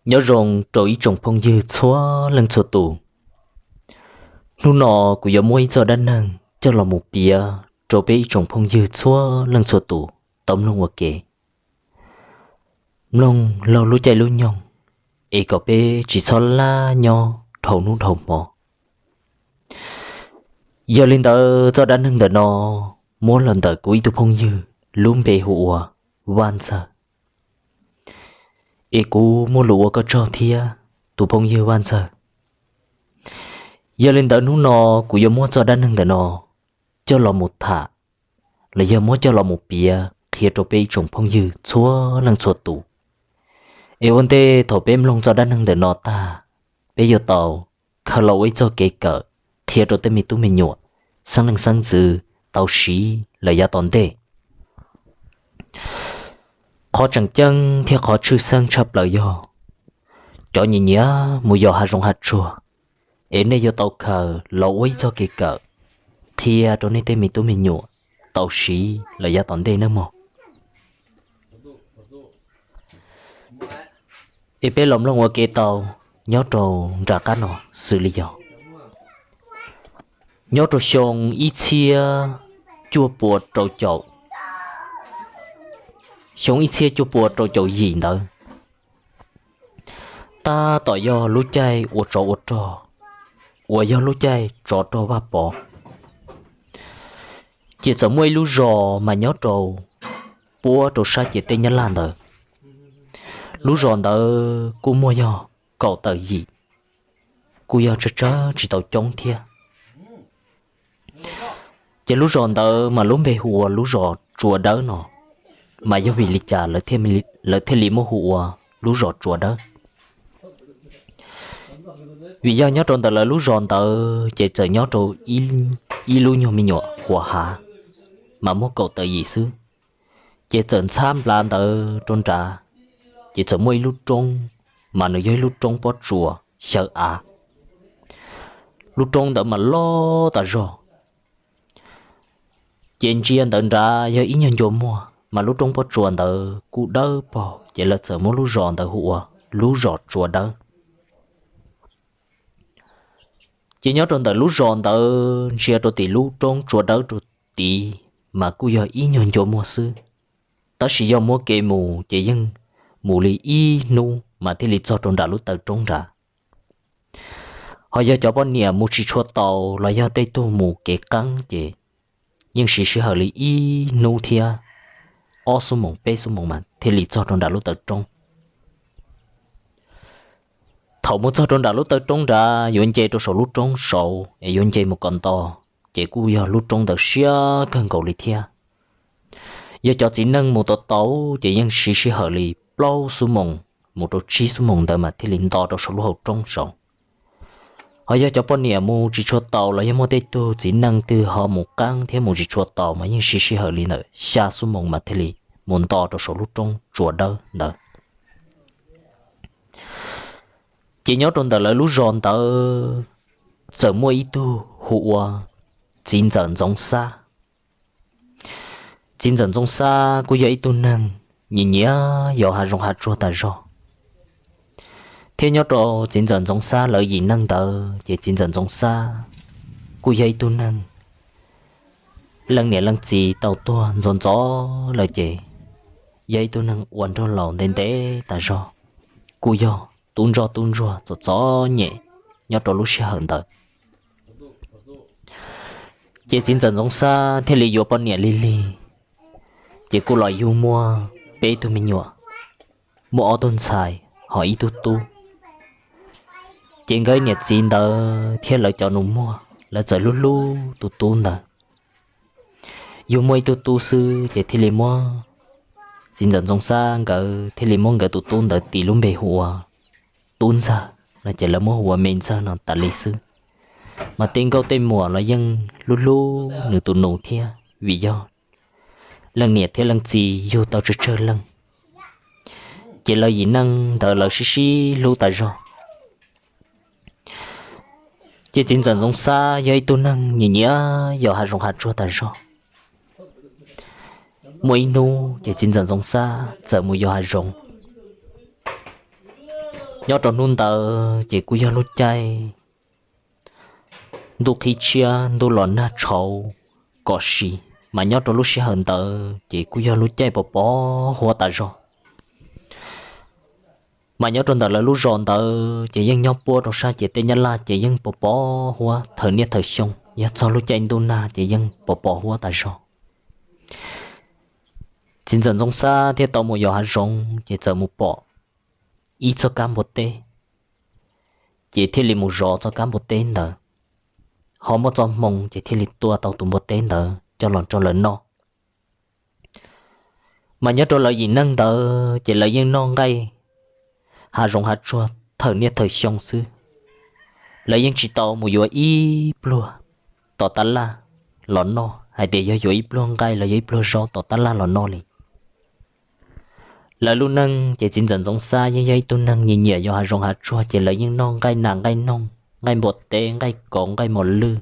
Nyob zoo rau ib tsoom phooj ywg txhua leej txhua tus. Hnub no kuv yuav muab ib txoj dab neeg coj los mus piav rau peb ib tsoom phooj ywg txhua leej txhua tus tau mloog ua ke, mloog laug lub caij lub nyoog, es kom peb tsis txhob laj nyob dhau hnub dhau hmo. Yog li ntawd, txoj dab neeg ntawm no muab los ntawm kuv ib tug phooj ywg lub npe hu ua Vaj Ntxawg. Es kuv muaj lus ua koj tsaug thiab, tus phooj ywg Vaj Ntxawg. Yog li ntawd, hnub no kuv yuav muab txoj dab neeg ntawm no coj los mus tham, los yog muab coj los mus piav qhia rau peb ib tsoom phooj ywg txhua leej txhua tus. Es ua ntej thaum peb mloog txoj dab neeg ntawm no tag, peb yuav tau khaws los ua ib txoj kev kawm qhia rau tej me tub me nyuam, xeeb leej xeeb ntxwv tau siv lawm yav tom ntej. Qhov tseem ceeb thiab qhov tshwj xeeb tshaj plaws yog cov nyiam nyiam mus yos hav zoov hav tsuag, es nej yuav tau khaws los ua ib txoj kev kawm qhia rau nej tej me tub me nyuam tau siv lawm yav tom ntej nawb mog. Es peb los mloog ua ke tau nyob rau nram qab no xws li yog nyob rau xyoo ib txhiab cuaj pua rau caum, xyoo ib txhiab cuaj pua rau caum yim ntawd, tab tom yog lub caij ua tsov ua rog, uas yog lub caij tsov rog vaj pov, ces txawm muaj ib lub zos mas nyob rau puab rau sab ciam teb Nyab Laj ntawd. Lub zos ntawd kuj muaj yog kaum tawm yim, kuj yog tsawg tsawg tsis tau coob thiab. Ces lub zos ntawd mas lub npe hu ua lub zos Tsua Dawb no, mas yog vim li cas lawv thiaj li muab hu ua lub zos Tsua Dawb? Vim yog nyob rau ntawm lawv lub zos ntawd ces txawm nyob rau ib lub nyuag me nyuam huas hav, mas muaj kaum tawm yim xwb. Ces txawm ntxhab nplas ntawd rau nrad, ces txawm muaj ib lub roob, mas nws yog ib lub roob pob tsuas xyaw av. Lub roob ntawd mas loj tas zog, ces ntsia ntawd nrad yog ib nyuag ncua muag, mas lub roob pob tsuas ntawd kuj dawb paug, ces lawv txawm muab lub zos ntawd hu ua lub zos Tsua Dawb. Ces nyob rau ntawm lub zos ntawd ntsia rau tim lub roob Tsua Dawb rau tid, mas kuj yog ib nyuag ncua muag xwb, tab sis yog muab kev mus ces yeej mus li ib hnub mas thiaj li txog rau nram lub taw roob nrad. Ho yog cov poj niam mus tsis tshua taus los yog tej tug mus kev qeeb ces yeej siv sij hawm li ib hnub thiab ob xuab moos peb xuab moos mas thiaj li txog rau nram lub taw roob. Thaum mus txog rau nram lub taw roob nrad yuav nce rau saum lub roob saud es yuav nce mus kom nto, ces kuj yog lub roob ntawd siab kawg nkaus li thiab. Yog cov txiv neej mus tau tau ces yeej siv sij hawm li plaub xuab moos mus rau tsib xuab moos ntawd mas thiaj li nto rau saum lub hauv roob saud. Ho yog cov poj niam mus tsis tshua taus los yog muaj tej tug txiv neej twg ho mus qeeb thiab mus tsis tshua taus mas yeej siv sij hawm li ntawm xya xuab moos mas thiaj li mus nto rau saum lub roob Tsua Dawb ntawd. Ces nyob rau ntawm lawv lub zos ntawd txawm muaj ib tug hu ua txiv ntxawm Ntxoov Xab. Txiv ntxawm Ntxoov Xab kuj yog ib tug neeg nyiam nyiam yos hav zoov hav tsuag tas zog, thiab nyob rau txiv ntxawm Ntxoov Xab lawv yim neeg ntawd ces txiv ntxawm Ntxoov Xab kuj yog ib tug neeg leej niam leej txiv tau tuag ntxov ntxov lawm ces yog ib tug neeg uas nraug laus ntev ntev tas zog, kuj yog tub ntsoj tub ntsuag txom txom nyem nyob rau lub sij hawm ntawd. Ces txiv ntxawm Ntxoov Xab thiaj li yuav poj niam lig lig, ces kuj los yug muaj peb tug me nyuam, muaj ob tug ntxhais ho ib tug tub. Ces nkawd niam txiv ntawd thiab lawv cov nus muag lawv txawm hlub hlub tus tub ntawd. Yug muaj ib tug tub xwb ces thiaj li muab, txiv ntxawm Ntxoov Xab nkawd thiaj li muab nkawd tus tub ntawd tis lub npe hu ua Tub Ntxawg no ces lawv muab hu ua Me Ntxawg no tas li xwb. Mas tej nkauj tej muam los yeej hlub hlub nws tus nus thiab vim yog leej niam thiab leej txiv yug tau tsawg tsawg leej, ces lawv yim neeg ntawd lawv sib sib hlub tas zog. Ces txiv ntxawm Ntxoov Xab yog ib tug neeg nyiam nyiam yos hav zoov hav tsuag tas zog. Muaj ib hnub ces txiv ntxawm Ntxoov Xab txawm mus yos hav zoov. Nyob rau hnub ntawd ces kuj yog lub caij ntuj qhib tshiab ntuj los nag tshauv kom si, mas nyob rau lub sij hawm ntawd ces kuj yog lub caij pos pos huab tas zog. Mas nyob rau ntawm lawv lub zos ntawd ces yeej nyob puab rau sab ciam teb Nyab Laj ces yeej pos pos huab thawm niaj thawm xyoo, yog txog lub caij ntuj nag ces yeej pos pos huab tas zog. Txiv ntxawm Ntxoov Xab thiaj tau mus yos hav zoov ces txawm mus pom ib txoj kab npua teb, ces thiaj li mus zov txoj kab npua teb ntawd, ho muaj txoj hmoo ces thiaj li tua tau tus npua teb ntawd coj los rau lawv noj. Mas nyob rau lawv yim neeg ntawd ces lawv yeej noj nqaij hav zoov hav tsuag thawm niaj thawm xyoo xwb. Lawv yeej tsis tau mus yuav ib pluag tom tab laj los noj hais tias yog yuav ib pluag nqaij los yog ib pluag zaub tom tab laj los noj li. Lawv lub neej ces txiv ntxawm Ntxoov Xab yeej yog ib tug neeg nyiam nyiam yos hav zoov hav tsuag ces lawv yeej noj nqaij nas nqaij noog, nqaij npua teb, nqaij kauv, nqaij mos lwj.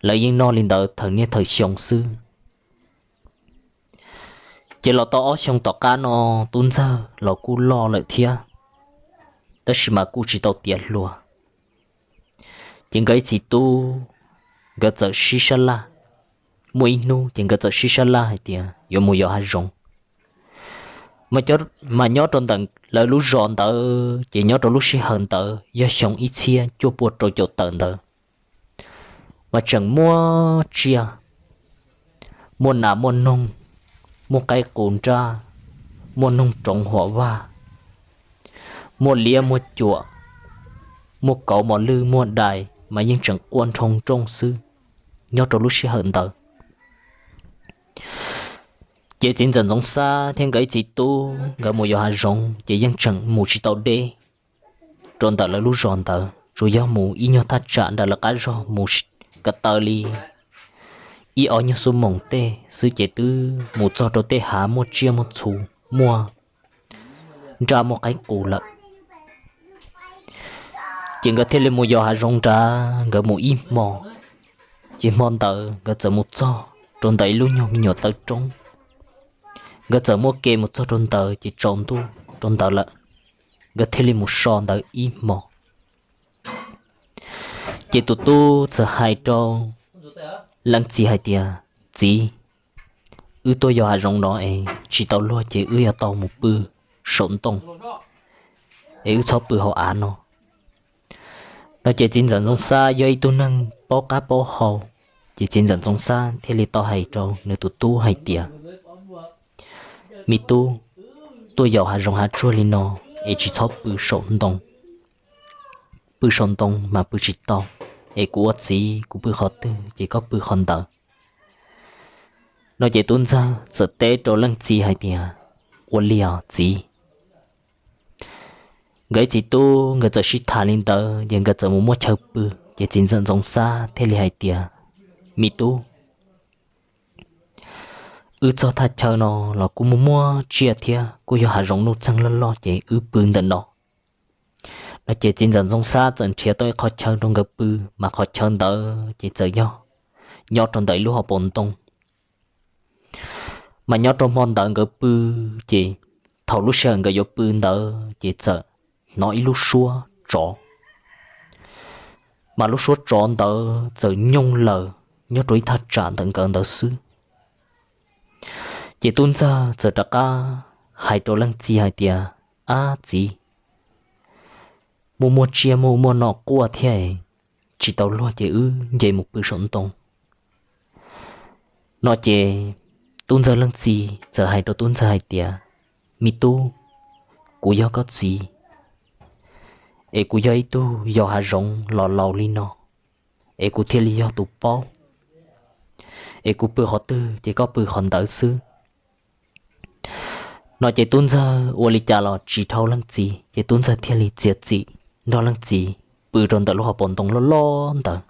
Lawv yeej noj li ntawd thawm niaj thawm xyoo xwb. Ces los tau ob xyoo tom qab no, tub ntxawg los kuj loj lawm thiab, tab sis mas kuj tsis tau tiav hluas. Ces nkawd ib txiv tub, nkawd txawm sib sab laj. Muaj ib hnub ces nkawd txawm sib sab laj hais tias yuav mus yos hav zoov. Mas nyob rau ntawm lawv lub zos ntawd ces nyob rau lub sij hawm ntawd yog xyoo ib txhiab cuaj pua rau caum tawm ntawd, mas tseem muaj tsiaj, muaj nas muaj noog, muaj qaib qus nraj, muaj noog roov huam vaj, muaj liab muaj cuam, muaj kauv mos lwj muaj dais mas yeej tseem quaj nroo nrooj xwb. Nyob rau lub sij hawm ntawd ces txiv ntxawm Ntxoov Xab thiab nkawd ib txiv tub nkawd mus yos hav zoov ces yeej tseem mus tsis tau deb rau ntawm lawv lub zos ntawd, tsuas yog mus ib nyuag thaj tsam nram lawv qab zog mus ko taw li ib ob nyuag xuab moos tej xwb ces twb mus txog rau tej hav muaj tsiaj muaj txhu, muaj nraj muaj qaib qus lawm. Ces nkawd thiaj li mus yos hav zoov nrad, nkawd mus ib hmo. Ces hmo ntawd nkawd txawm mus txog rau ntawm ib lub nyuag me nyuam taw roob. Nkawd txawm muab ke mus txog rau ntawd ces tsaus ntuj rau ntawd lawm, nkawd thiaj li mus so ntawd ib hmo. Ces tus tub txawm hais rau leej txiv hais tias, Txiv, wb tuaj yos hav zoov no es tsis tau luag ces wb yuav tau mus pw saum ntoo, es wb txhob pw hauv av no. No ces txiv ntxawm Ntxoov Xab yog ib tug neeg paub qab paub hau, ces txiv ntxawm Ntxoov Xab thiaj li tau hais rau nws tus tub hais tias, Me tub, tuaj yos hav zoov hav tsuag li no es tsis txhob pw saum ntoo. Pw saum ntoo mas pw tsis tau, es kuv ua txiv kuv pw qhov twg ces koj pw qhov ntawd. No ces tub ntxawg txawm teb rau leej txiv hais tias, Ua li os txiv. Nkawd ib txiv tub nkawd txawm sib tham li ntawd ces nkawd txawm mus muab chaw pw, ces txiv ntxawm Ntxoov Xab thiaj li hais tias, Me tub, wb txog thaj chaw no los kuj muaj muaj tsiaj thiab kuj yog hav zoov nuj txeeg loj loj ces wb pw ntawm no. No ces txiv ntxawm Ntxoov Xab txawm nrhiav tau ib qhov chaw rau nkawd pw, mas qhov chaw ntawd ces txawm yog nyob rau ntawm ib lub hauv paus ntoo. Mas nyob rau hmo ntawd nkawd pw, ces thaum lub sij hawm nkawd yuav pw ntawd ces txawm hnov ib lub suab tsov. Mas lub suab tsov ntawd txawm nyooj laws nyob rau ib thaj tsam ntawm nkawd ntawd xwb. Ces tub ntxawg txawm rov qab hais rau leej txiv hais tias, Ab txiv, muaj muaj tsiaj muaj muaj no quaj thiab, tsis tau luag ces wb nce mus pw saum ntoo. No ces tub ntxawg leej txiv txawm hais rau tub ntxawg hais tias, Me tub, kuv yog koj txiv, es kuv yog ib tug yos hav zoov los laus li no, es kuv thiaj li yog tus paub, es kuv pw qhov twg ces koj pw qhov ntawd xwb. No ces tub ntxawg ua li cas los tsis dhau leej txiv, ces tub ntxawg thiaj li txiav txim nrog leej txiv pw rau ntawm lub hauv paus ntoo loj loj ntawd.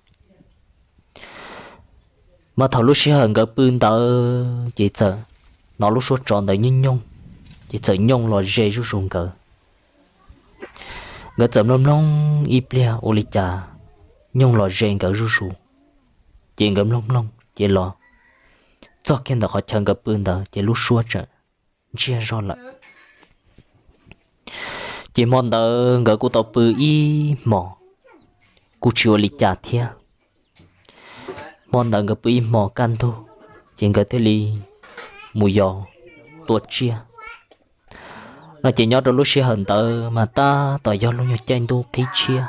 Mas thaum lub sij hawm nkawd pw ntawd ces txawm hnov lub suab tsov ntawd nyooj nyooj, ces txawm nyooj los ze zuj zus nkawd. Nkawd txawm mloog mloog ib pliag ua li cas nyooj los ze nkawd zuj zus, ces nkawd mloog mloog ces los txog kiag ntawm qhov chaw nkawd pw ntawd ces lub suab txawm ntsiag zog lawm. Ces hmo ntawd nkawd kuj tau pw ib hmos, kuj tsis ua li cas thiab. Hmo ntawd nkawd pw ib hmos kaj ntug, ces nkawd thiaj li mus yos tua tsiaj. No ces nyob rau lub sij hawm ntawd mas tab tom yog lub nyuag caij ntuj qhib tshiab,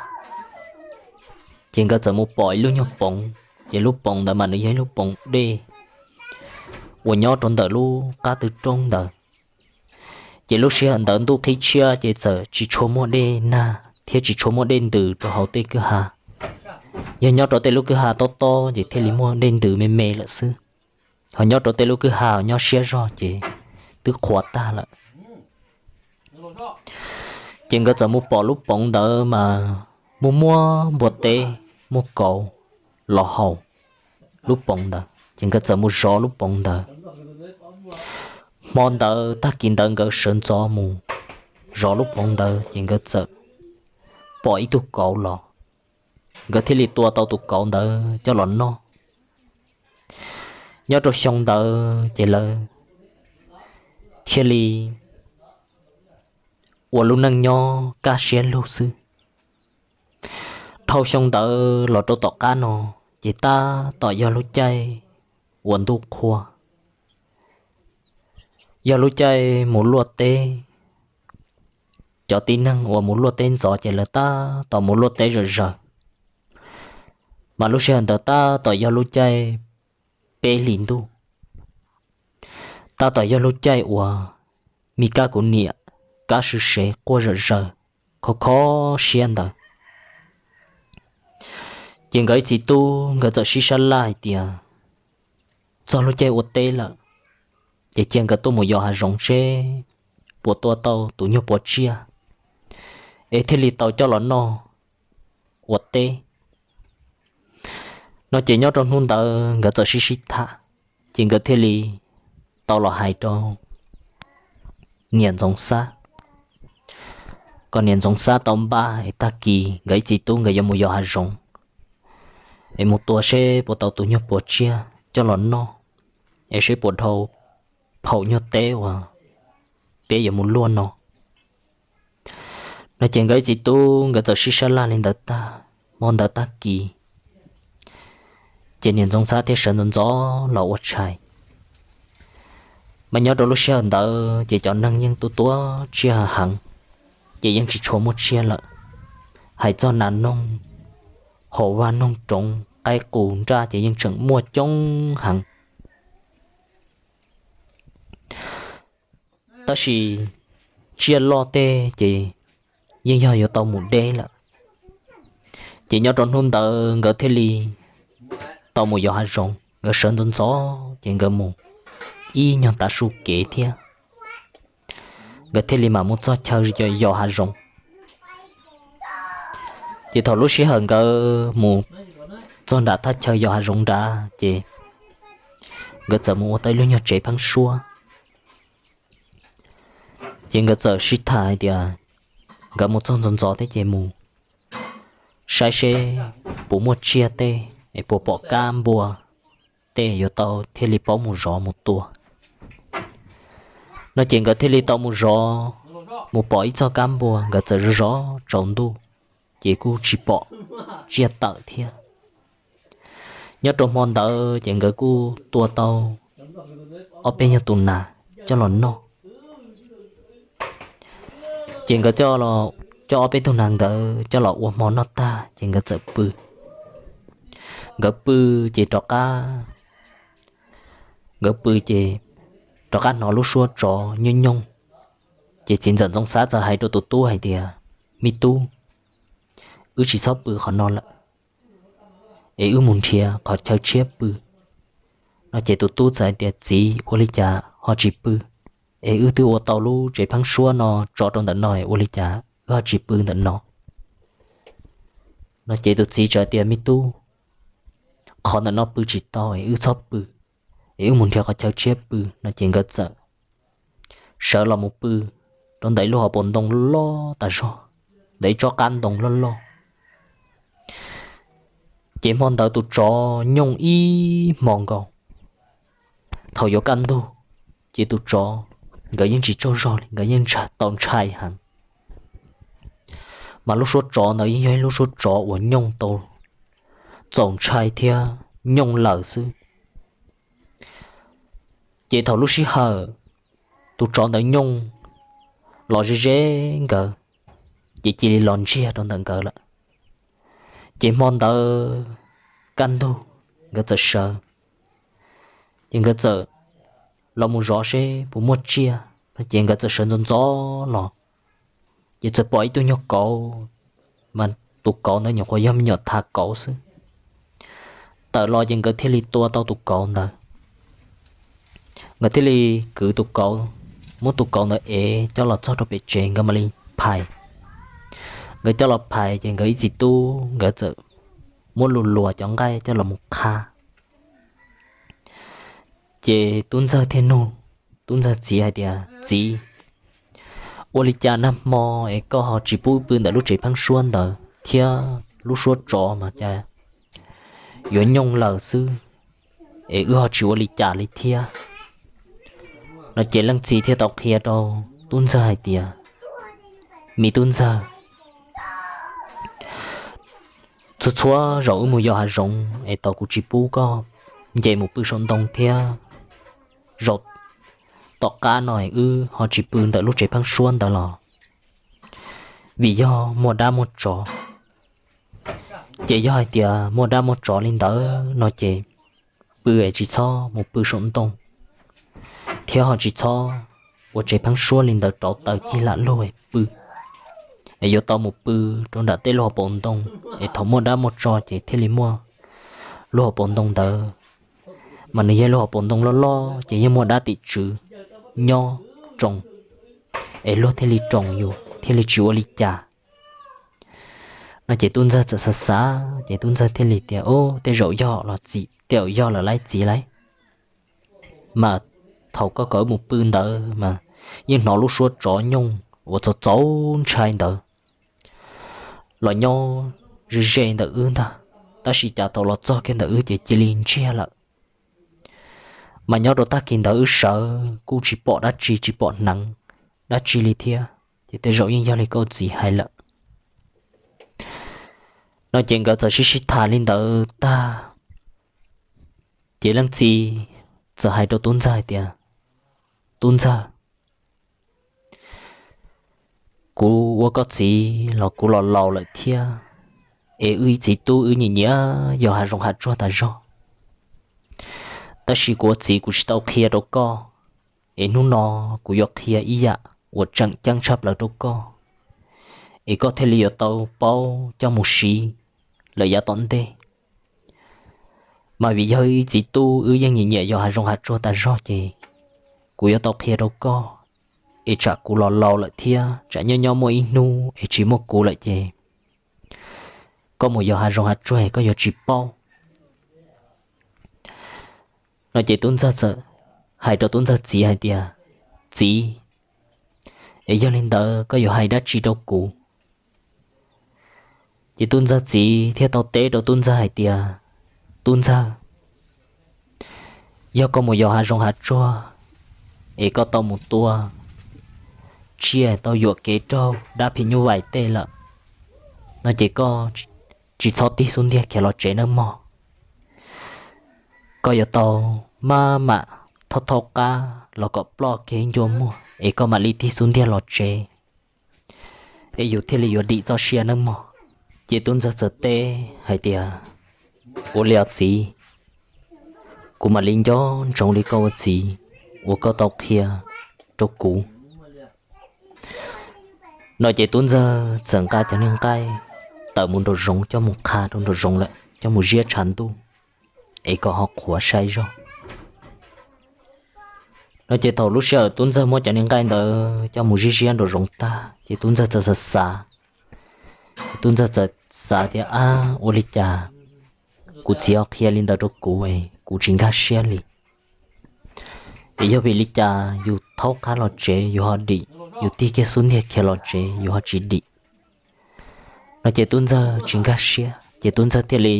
ces nkawd txawm mus pom ib lub nyuag poov, ces lub poov ntawd mas nws yog ib lub poov dej uas nyob rau ntawm lub qab twg roob ntawd. Ces lub sij hawm ntawd ntuj qhib tshiab ces txawm tsis tshua muaj dej nag thiab tsis tshua muaj dej ntws rau hauv tej kwj ha. Yog nyob rau tej lub kwj ha tob tob ces thiaj li muaj dej ntws me me lawm xwb, ho nyob rau tej lub kwj ha nyob siab zog ces twb qhuav tag lawm. Ces nkawd txawm mus pom lub poov ntawd mas muaj muaj npua teb, muaj kauv los haus lub poov ntawd, ces nkawd txawm mus zov lub poov ntawd. Hmo ntawd tag kis ntawd nkawd sawv ntxov mus zov lub poov ntawd ces nkawd txawm pom ib tug kauv los, nkawd thiaj li tua tau tus kauv ntawd coj los noj. Nyob rau xyoo ntawd ces lawv thiaj li ua lub neej nyob kaj siab lug xwb. Dhau xyoo ntawd los rau tom qab no ces tab tom yog lub caij uas ntuj qhua, yog lub caij mus luaj teb. Cov tib neeg uas mus luaj teb ntxov ces lawv tab tom mus luaj teb zom zaws, mas lub sij hawm ntawd tab tom yog lub caij peb hlis ntuj, tab tom yog lub caij uas me kab kuv niam kab sw sev quaj zom zaws, khov kho siab ntawd. Ces nkawd ib txiv tub nkawd txawm sib sab laj hais tias txog lub caij ua teb lawm, ces cia nkawd tuaj mus yos hav zoov seb puas tua tau tus nyuag puav tsiaj es thiaj li tau coj los noj ua teb. No ces nyob rau hnub ntawd nkawd txawm sib sib tham, ces nkawd thiaj li tau los hais rau niam Ntxoov Xab, kom niam Ntxoov Xab tau npaj es tag kis nkawd ib txiv tub nkawd yuav mus yos hav zoov, es mus tua seb puas tau tus nyuag puav tsiaj coj los noj, es seb puas dhau phaum nyuag teb uas peb yuav mus luaj no. No ces nkawd ib txiv tub nkawd txawm sib sab laj li ntawd tag, hmo ntawd tag kis ces niam Ntxoov Xab thiaj sawv ntxov ntxov los ua tshais. Mas nyob rau lub sij hawm ntawd ces cov neeg yeej tuaj tua tsiaj heev, ces yeej tsis tshua muaj tsiaj lawm. Hais txog nas noog, hauv vaj noog roov, qaib qus nraj ces yeej tseem muaj coob heev. Tab sis tsiaj loj tej ces yeej yog yuav tau mus deb lawm. Ces nyob rau hnub ntawd nkawd thiaj li tau mus yos hav zoov, nkawd sawv ntxov ntxov ces nkawd mus ib nyuag tav su kev thiab, nkawd thiaj li mam mus txog chaw yos hav zoov. Ces thaum lub sij hawm nkawd mus txog nram thaj chaw yos hav zoov nrad ces nkawd txawm mus ua tau ib lub nyuag tsev pheeb suab. Ces nkawd txawm sib tham hais tias nkawd mus txog ntxov ntxov thiab ces mus saib seb puas muaj tsiaj tej es puas pom kab npua tej yuav tau thiaj li paub mus zov mus tua. No ces nkawd thiaj li tau mus zov, mus pom ib txog kab npua, nkawd txawm zov zov tsaus ntuj, ces kuj tsis pom tsiaj tawm thiab. Nyob rau hmo ntawd ces nkawd kuj tua tau ob peb nyuag tus nas coj los noj. Ces nkawd coj ob peb tug nas ntawd coj los ua hmo noj tag ces nkawd txawm pw. Nkawd pw ces rov qab, nkawd pw ces rov qab hnov lub suab tsov nyooj nyooj. Ces txiv ntxawm Ntxoov Xab txawm hais rau tus tub hais tias, me tub, wb tsis txhob pw qhov no lawm, es wb mus nrhiav qhov chaw tshiab pw. No ces tus tub txawm hais tias, txiv, ua li cas ho tsis pw? Es wb twb ua tau lub tsev pheeb suab no tso rau ntawm no, ua li cas wb ho tsis pw ntawm no? No ces tus txiv txawm tias, me tub, qhov ntawm no pw tsis tau, es wb txhob pw, es wb mus nrhiav qhov chaw tshiab pw. No ces nkawd txawm sawv los mus pw rau ntawm ib lub hauv paus ntoo loj tas zog, ntawm ib tsob qab ntoo loj loj. Ces hmo ntawd tus tsov nyooj ib hmo nkaus. Thaum yuav kaj ntug, ces tus tsov nkawd yeej tsis tsaug zog li, nkawd yeej tau ntshai heev. Mas lub suab tsov ntawd yeej yog ib lub suab tsov uas nyooj tau txaus ntshai thiab nyooj lawm xwb. Ces thaum lub sij hawm tus tsov ntawd nyooj los ze ze nkawd, ces cia li los ntsiag rau ntawm nkawd lawm. Ces hmo ntawd kaj ntug nkawd txawm sawv, ces nkawd txawm los mus zov seb puas muaj tsiaj no, ces nkawd txawm sawv ntxov ntxov los, ces txawm pom ib tug nyuag kauv, mas tus kauv ntawd nyuam qhuav yog me nyuam thav kauv xwb. Tawm los ces nkawd thiaj li tua tau tus kauv ntawd. Nkawd thiaj li kwv tus kauv, muab tus kauv ntawd ev coj los txog rau pem tsev, nkawd mam li phais. Nkawd coj los phais ces nkawd ib txiv tub nkawd txawm muab luas luas cov nqaij coj los mus qha. Ces tub ntxawg thiaj nug tub ntxawg txiv hais tias, Txiv, ua li cas nag hmo es koj ho tsis pub wb pw ntawm lub tsev pheeb suab ntawd thiab? Lub suab tsov mas cas yuav nyooj lawm xwb, es wb ho tsis ua li cas li thiab. No ces leej txiv thiaj tau qhia rau tub ntxawg hais tias, Me tub ntxawg, txhua txhua zaus wb mus yos hav zoov es tau kuv tsis pub koj nce mus pw saum ntoo thiab, zaum tom qab no wb ho tsis pw ntawm lub tsev pheeb suab ntawd los vim yog muaj dab muaj tsov. Ces yog hais tias muaj dab muaj tsov li ntawd no ces pw es tsis txhob mus pw saum ntoo, thiab ho tsis txhob ua tsev pheeb suab li ntawd rauv taws cig lam lug pw, es yuav tau mus pw rau nram tej lub hauv paus ntoo, es thaum muaj dab muaj tsov ces thiaj li muaj lub hauv paus ntoo ntawd. Mas nws yog lub hauv paus ntoo loj loj ces yeej muaj dab tim tswv nyob roos, es luag thiaj li roos yus thiaj li tsis ua li cas. No ces tub ntxawg txawm xav xav ces tub ntxawg thiaj li tias, Ub, tej zaum yog los txiv, tej zaum yog lawm laiv txiv laiv. Mas thaum koj kom wb mus pw ntawd mas yeej hnov lub suab tsov nyooj uas txaus txaus ntshai ntawd los nyob ze ze ntawm wb ntag, tab sis cas thaum los txog kiag ntawm wb ces cia li ntsiag lawm. Mas nyob rau tag kis ntawd wb sawv kuj tsis pom dab tsi, tsis pom hneev dab tsi li thiab, ces tej zaum yeej yog li koj txiv hais lawm. No ces nkawd txawm sib sib tham li ntawd tag, ces leej txiv txawm hais rau tub ntxawg hais tias, Tub ntxawg, kuv ua koj txiv los kuv los laus lawm thiab, es wb ib txiv tub wb nyiam nyiam yos hav zoov hav tsuag tas zog. Tab sis kuv ua txiv kuv tsis tau qhia rau koj, es hnub no kuv yuav qhia ib yam uas tseem ceeb tshaj plaws rau koj, es koj thiaj li yuav tau paub coj mus siv lawm yav tom ntej. Mas vim yog ib txiv tub wb yeej nyiam nyiam yos hav zoov hav tsuag tas zog ces kuv yuav tau qhia rau koj, es tsam kuv los laus lawm thiab tsam nyob nyob muaj ib hnub es tsis muaj kuv lawm ces koj mus yos hav zoov hav tsuag koj yuav tsis paub. No ces tub ntxawg txawm hais rau tub ntxawg txiv hais tias, Txiv, es yog li ntawd koj yuav hais dab tsi rau kuv? Ces tub ntxawg txiv thiaj tau teb rau tub ntxawg hais tias, Tub ntxawg, yog koj mus yos hav zoov hav tsuag es koj tau mus tua tsiaj tau yuam kev raug dab phim nyuj vais tej lawm no ces koj tsis txhob tig xub ntiag khiav los tsev nawb mog. Koj yuav tau maj mam thaub thaub qab los kom ploj kiag ib ncua muag es koj mam li tig xub ntiag los tsev, es yus thiaj li yuav dim txoj sia nawb mog. Ces tub ntxawg txawm teb hais tias, Ua li os txiv, kuv mam li nco ntsoov li koj ua txiv uas koj tau qhia rau kuv. No ces tub ntxawg txawm nqa cov niag nqaij tawm mus nraum zoov coj mus qha rau nraum zoov lawm coj mus ziab tshav ntuj, es kom ho qhuav sai zog. No ces thaum lub sij hawm tub ntxawg muab cov niag nqaij ntawd coj mus ziab ziab nraum zoov tag ces tub ntxawg txawm xav xav, tub ntxawg txawm xav tias, Ab, ua li cas kuv txiv ho qhia li ntawd rau kuv es kuv tsis nkag siab li. Es yog vim li cas yus thaub qab los tsev yus ho dim, yus tig kiag xub ntiag khiav los tsev yus ho tsis dim? No ces tub ntxawg tsis nkag siab ces tub ntxawg thiaj li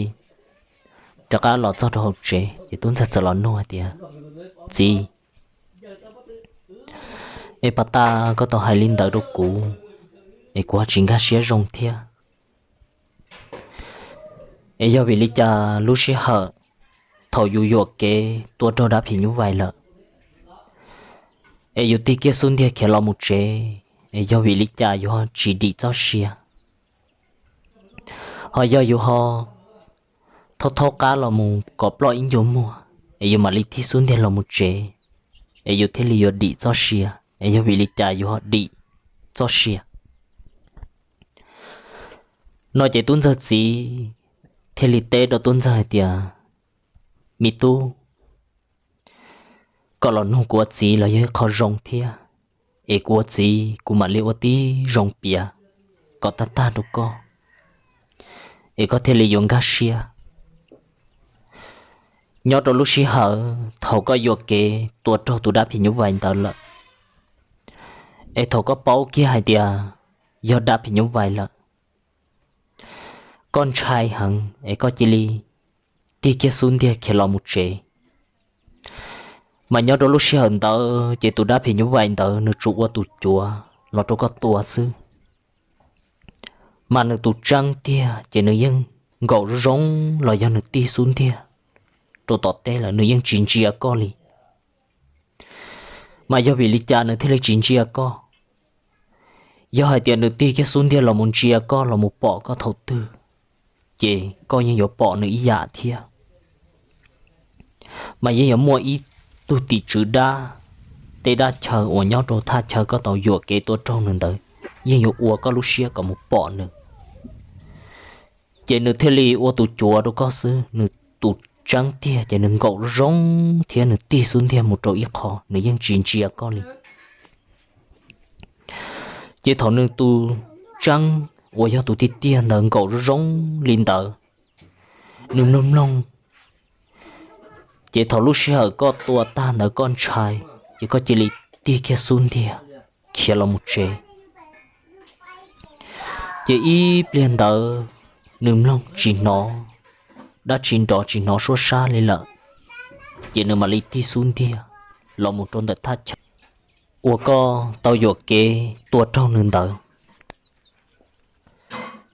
rov qab los txog rau hauv tsev ces tub ntxawg txawm los nug hais tias, Txiv, es pas tas koj tau hais li ntawd rau kuv, es kuv ho tsis nkag siab zoo thiab. Es yog vim li cas lub sij hawm thaum yus yuam kev tua raug dab phim nyuj vais lawm, es yus tig kiag xub ntiag khiav los mus tsev, es yog vim li cas yus ho tsis dim txoj sia? Ho yog yus ho thaub thaub qab los mus kom ploj ib ncua muag, es yus mam li tig xub ntiag los mus tsev, es yus thiaj li yuav dim txoj sia, es yog vim li cas yus ho dim txoj sia? No ces tub ntxawg txiv thiaj li teb rau tub ntxawg hais tias, Me tub, koj los nug kuv ua txiv los yog ib qho zoo thiab, es kuv ua txiv kuv mam li ua tib zoo piav kom tag tag rau koj, es koj thiaj li yuav nkag siab. Nyob rau lub sij hawm thaum koj yuam kev tua raug tus dab phim nyuj vais ntawd lawm, es thaum koj paub kiag hais tias yog dab phim nyuj vais lawm, koj ntshai heev es koj cia li tig kiag xub ntiag khiav los mus tsev. Mas nyob rau lub sij hawm ntawd ces tus dab phim nyuj vais ntawd nws tsuas ua tus cuav los rau koj tua xwb. Mas nws tus tseeb tiag ces nws yeej nkaum zoo zoo los yog nws tig xub ntiag rau tom teb lawm nws yeej tsis ntsia koj li. Mas yog vim li cas nws thiaj li tsis ntsia koj? Yog hais tias nws tig kiag xub ntiag los mus ntsia koj los mus pom koj thaum twg, ces koj yeej yuav pom nws ib yam thiab. Mas yeej yuav muaj ib tug tim tswv dab, tej dab chaw uas nyob rau thaj chaw koj tau yuam kev tua raug nws ntawd yeej yuav ua koj lub siab kom mus pom nws, ces nws thiaj li ua tus cuav rau koj xwb. Nws tus tseeb tiag ces nws nkaum zoo thiab nws tig xub ntiag mus rau ib qho, nws yeej tsis ntsia koj li. Ces thaum nws tus tseeb uas yog tus tiag tiag ntawd nkaum zoo zoo li ntawd, nws mloog mloog, ces thaum lub sij hawm koj tua tag ntawd koj ntshai, ces koj cia li tig kiag xub ntiag khiav los mus tsev. Ces ib pliag ntawd nws mloog tsis hnov dab tsi nrov tsis hnov suab sab li lawm, ces nws mam li tig xub ntiag los mus rau ntawm thaj chaw uas koj tau yuam kev tua raug nws ntawd.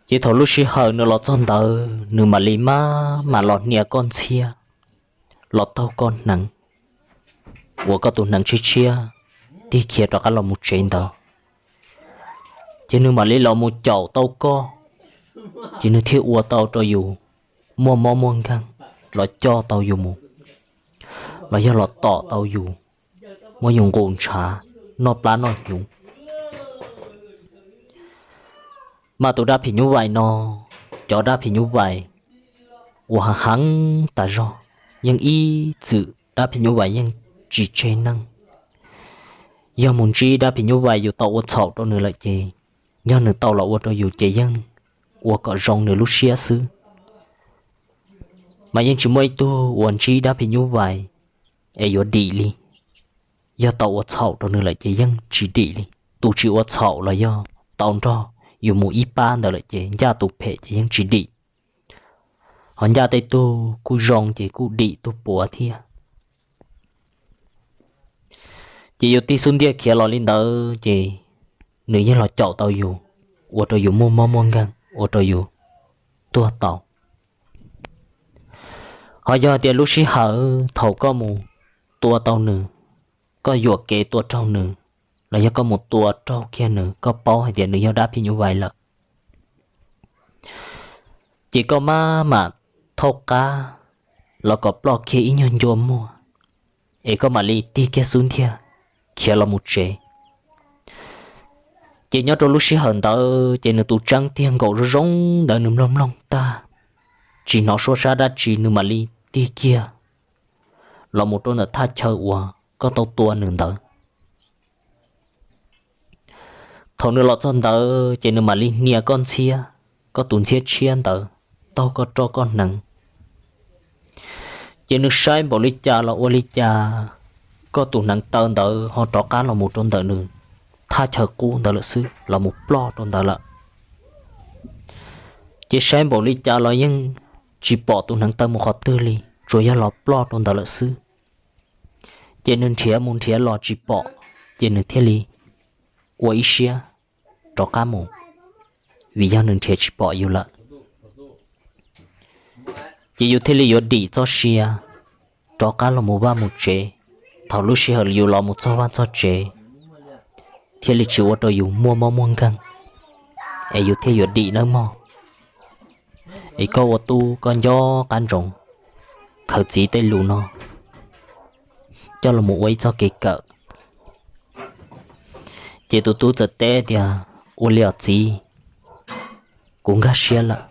Ces thaum lub sij hawm nws los txog ntawd nws mam li maj mam los hnia koj ntxhiab, los taug koj hneev uas koj tus hneev tshiab tshiab tig khiav rov qab los mus tsev ntawd. Ces nws mam li los mus caum tau koj, ces nws thiaj ua tau rau yus muaj mob muaj nkeeg, los coj tau yus mus, los yog los tom tau yus, muab yus nqus ntshav, noj plab noj hnyuv. Mas tus dab phim nyuj vais no, cov dab phim nyuj vais uas heev heev tas zog, yeej ib txwm dab phim nyuj vais yeej tsis tseg neeg. Yog mus ntsib dab phim nyuj vais yus tau ua txhaum rau nws lawm ces, yog nws tau los ua rau yus ces yeej ua kom zoo nws lub siab xwb. Mas yeej tsis muaj ib tug uas ntsib dab phim nyuj vais es yuav dim li. Yog tau ua txhaum rau nws lawm ces yeej tsis dim li. Tus tsis ua txhaum los yog tau nrog yus mus ib pab ntawd lawm ces ncaj tus phem ces yeej tsis dim. Ho ncaj tej tug kuj zoo ces kuj dim tug puav thiab. Ces yus tig xub ntiag khiav los li ntawd ces nws yeej los caum tau yus, ua rau yus muaj mob muaj nkeeg, ua rau yus tuag tau. Ho yog hais tias lub sij hawm thaum koj mus tua tau nws, koj yuam kev tua raug nws, los yog koj mus tua raug kiag nws, koj paub hais tias nws yog dab phim nyuj vais lawm, ces koj maj mam thaub qab los kom ploj kiag ib nyuag ncua muag, es koj mam li tig kiag xub ntiag khiav los mus tsev. Ces nyob rau lub sij hawm ntawd ces nws tus tseeb tiag nkaum zoo zoo ntawd nws mloog mloog tag, tsis hnov suab sab dab tsi nws mam li tig kiag los mus rau ntawm thaj chaw uas koj tau tua nws ntawd. Thaum nws los txog ntawd ces nws mam li hnia koj ntxhiab, koj tus ntxhiab tshiab ntawd, taug koj roj koj hneev. Ces nws saib npaum li cas los ua li cas koj tus hneev taw ntawd ho rov qab los mus rau ntawm nws thaj chaw qub ntawd lawm xwb, los mus ploj rau ntawd lawm. Ces saib npaum li cas los yeej tsis pom tus hneev taw mus qhov twg li, tsuas yog los ploj rau ntawd lawm xwb. Ces nws nrhiav mus nrhiav los tsis pom, ces nws thiaj li ua ib siab rov qab mus. vim yog nws nrhiav tsis pom yus lawm. Ces yus thiaj li yuav dim txoj sia rov qab los mus vaj mus tsev. Thaum lub sij hawm yus los mus txog vaj txog tsev thiaj li tsis ua rau yus muaj mob muaj nkeeg, es yus thiaj yuav dim nawb mog. Es koj ua tub koj nco qab ntsoov khaws txiv tej lus no coj los mus ua ib txoj kev kawm. Ces tus tub txawm teb tias, Ua li os txiv, kuv nkag siab lawm,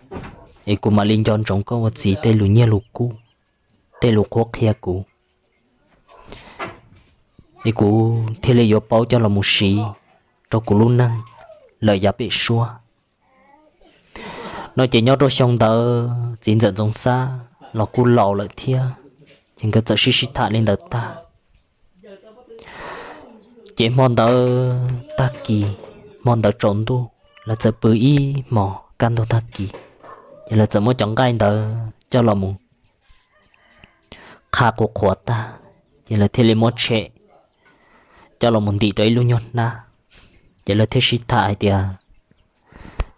es kuv mam li nco ntsoov koj ua txiv tej lus nyiaj lus kub, tej lus qhuab qhia kuv, es kuv thiaj li yuav paub coj los mus siv rau kuv lub neej lawm yav pem suab. No ces nyob rau xyoo ntawd txiv ntxawm Ntxoov Xab los kuj laus lawm thiab, ces nkawd txawm sib sib tham li ntawd tag. Ces hmo ntawd tag kis, hmo ntawd tsaus ntuj lawv txawm pw ib hmos kaj ntug tag kis, ces lawv txawm muab cov nqaij ntawd coj los mus qha qhuav qhuav tag, ces lawv thiaj li muab tshem coj los mus ntim rau ib lub nyuag hnab. Ces lawv thiaj sib tham hais tias,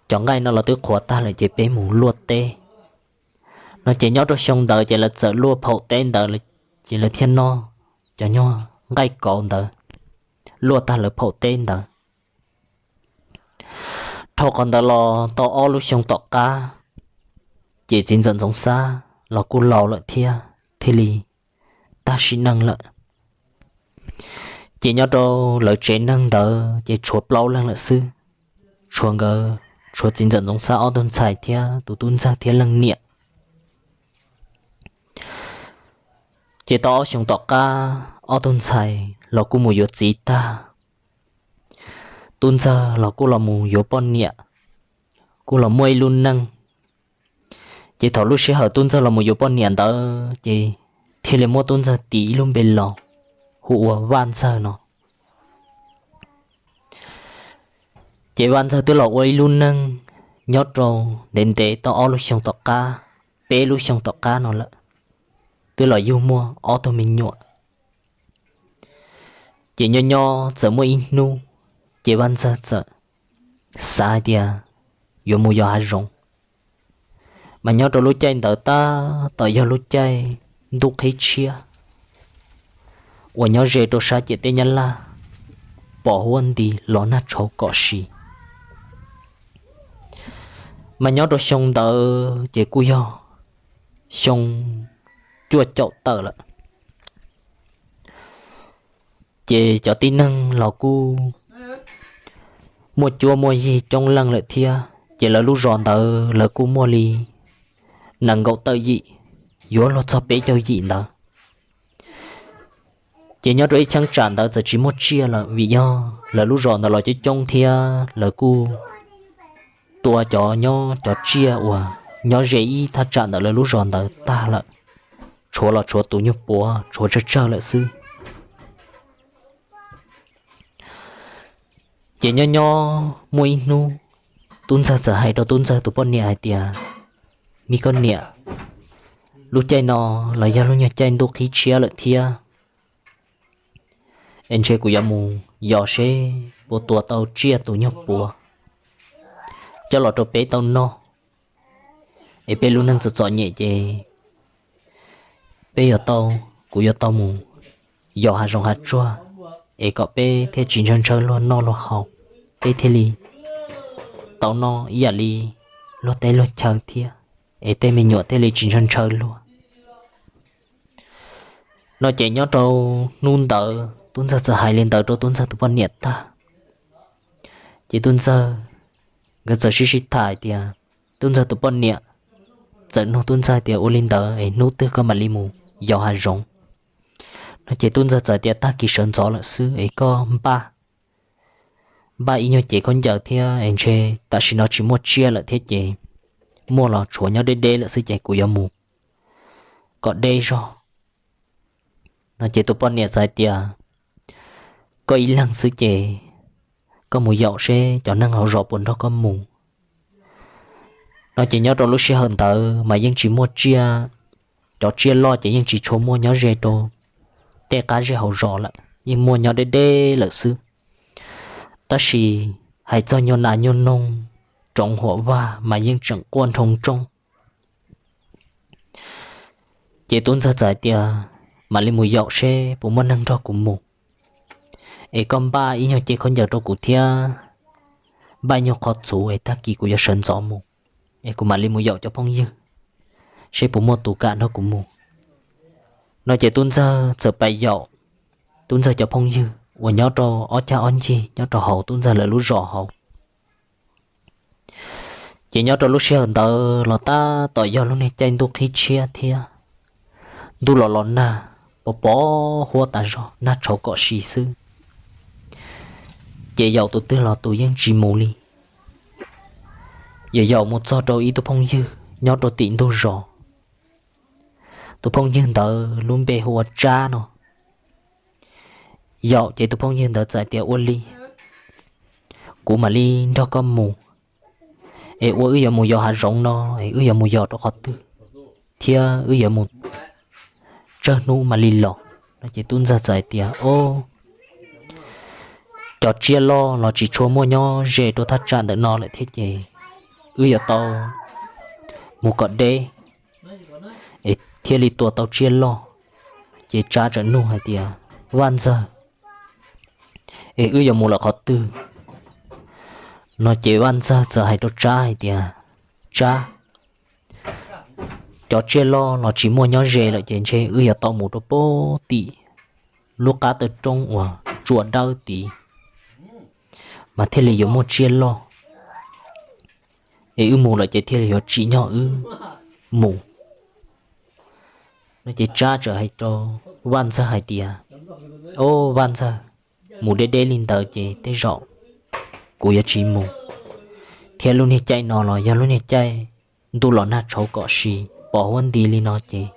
Cov nqaij no los twb qhuav tag lawm ces peb mus luaj teb. No ces nyob rau xyoo ntawd ces lawv txawm luaj phaum teb ntawd, ces lawv thiaj noj cov nyuag nqaij kauv ntawd luaj tag lawv phaum teb ntawd. Dhau qhov ntawd los tau ob lub xyoo tom qab, ces txiv ntxawm Ntxoov Xab los kuj laus lawm thiab thiaj li tag sim neej lawm. Ces nyob rau lawv tsev neeg ntawd ces tshuav plaub leeg lawm xwb, tshuav nkawd, tshuav txiv ntxawm Ntxoov Xab ob tug ntxhais thiab tus tub ntxawg thiab leej niam. Ces tau ob xyoos tom qab ob tug ntxhais los kuj mus yuav txiv tag, tub ntxawg los kuj los mus yuav poj niam, kuj los muaj ib lub neej. Ces thaum lub sij hawm tub ntxawg los mus yuav poj niam ntawd ces thiaj li muab tub ntxawg tis ib lub npe los hu ua Vaj Ntxawg no. Ces Vaj Ntxawg twb los ua ib lub neej nyob rau ntev ntev tau ob lub xyoo tom qab, peb lub xyoo tom qab no lawm, twb los yug muaj ob tug me nyuam. Ces nyob nyob txawm muaj ib hnub, ces Vaj Ntxawg txawm xav hais tias yuav mus yos hav zoov. Mas nyob rau lub caij ntawd tab tom yog lub caij ntuj qhib tshiab uas nyob ze rau sab ciam teb Nyab Laj, pom huab nti los nag tshauv kom si. Mas nyob rau xyoo ntawd ces kuj yog xyoo cuaj caum tawm lawm. Ces cov tib neeg los kuj muaj cuab muaj yig coob leej lawm thiab, ces lawv lub zos ntawd lawv kuj muaj li nees nkaum tawm yim, yuav luag txog peb caug yim ntawd. Ces nyob rau ib cheeb tsam ntawd txawm tsis muaj tsiaj lawm vim yog lawv lub zos ntawd los coob coob thiab lawv kuj tua cov nyob cov tsiaj uas nyob ze ib thaj tsam ntawm lawv lub zos ntawd tag lawm, tshuav los tshuav tus nyuag puav tshuav tsawg tsawg lawm xwb. Ces nyob nyob muaj ib hnub, tub ntxawg txawm hais rau tub ntxawg tus poj niam hais tias, Me koj niam, lub caij no los yog lub nyuag caij ntuj qhib tshiab lawm thiab, es ntshe kuv yuav mus yos seb puas tua tau tsiaj tus nyuag puav coj los rau peb tau noj, es peb lub neej txom txom nyem ces peb yuav tau, kuv yuav tau mus yos hav zoov hav tsuag, es kom peb thiaj tsis ntshaw ntshaw luag noj luag haus, peb thiaj li tau noj ib yam li luag teb luag chaw thiab, es tej me nyuam thiaj li tsis ntshaw ntshaw luag. No ces nyob rau hnub ntawd tub ntxawg txawm hais li ntawd rau tub ntxawg tus poj niam tag, ces tub ntxawg, nkawd txawm sib sib tham hais tias, tub ntxawg tus poj niam txawm nug tub ntxawg tias, Ua li ntawd es hnub twg koj mam li mus yos hav zoov? No ces tub ntxawg txawm tias, Tag kis sawv ntxov lawm xwb es koj npaj, npaj ib nyuag cev khaub ncaws thiab es ntshe tam sim no tsis muaj tsiaj lawm thiab ces muaj los tshuav nyob deb deb lawm xwb ces kuv yuav mus kom deb zog. No ces tus poj niam txawm hais tias, Koj ib leeg xwb ces koj mus yaum seb cov neeg hauv zos puas nrog koj mus. No ces nyob rau lub sij hawm ntawd mas yeej tsis muaj tsiaj, cov tsiaj loj ces yeej tsis tshua muaj nyob ze rau tej qab zej hauv zos lawm, yeej muaj nyob deb deb lawm xwb. Tab sis hais txog nyuag nas nyuag noog roov huam vag mas yeej tseem quaj nroo nrooj. Ces tub ntxawg txawm hais tias, mam li mus yaum seb puas muaj neeg nrog kuv mus, es koj npaj ib nyuag cev khaub ncaws rau kuv thiab, npaj ib nyuag qhov txhuv es tag kis kuv yuav sawv ntxov mus, es kuv mam li mus yaum cov phooj ywg seb puas muaj tus kam nrog kuv mus. No ces tub ntxawg txawm pais yaum tub ntxawg cov phooj ywg uas nyob rau ob cag ob ncig nyob rau hauv tub ntxawg lawv lub zos hauv. Ces nyob rau lub sij hawm ntawd los tab tom yog lub niag caij ntuj qhib tshiab thiab, ntuj los los nag, pos pos huab tas zog, nag tshauv kom si xwb. Ces yaum tus twg los tus yeej tsis mus li. Yaum yaum mus txog rau ib tug phooj ywg nyob rau tim ntug zos. Tus phooj ywg ntawd lub npe hu ua Tsab no. Yaum ces tus phooj ywg ntawd txawm hais tias, ua li, kuv mam li nrog koj mus, es ua wb yuav mus yos hav zoov no, es wb yuav mus yos rau qhov twg, thiab wb yuav mus tsawg hnub mam li los? No ces tub ntxawg txawm hais tias, o, cov tsiaj loj los tsis tshua muaj nyob ze rau thaj tsam ntawm no lawm thiab ces wb yuav tau mus kom deb es thiaj li tua tau tsiaj loj. Ces Tsab txawm nug hais tias, Vaj ntxawg, es wb yuav mus lawm qhov twg? No ces Vaj ntxawg txawm hais rau Tsab hais tias, Tsab, cov tsiaj loj los tsis muaj nyob ze lawm ces ntshe wb yuav tau mus rau pem tim lub qab taw roob uas tsua dawb tid mas thiaj li yuav muaj tsiaj loj, es wb mus lawm ces thiaj li yuav tsim nyog wb mus. No ces Tsab txawm hais rau Vaj ntxawg hais tias, o, Vaj ntxawg, mus deb deb li ntawd ces tej zaum kuv yuav tsis mus, thiab lub niag caij no los yog lub niag caij ntuj los nag tshauv kom si, pos huab nti li no ces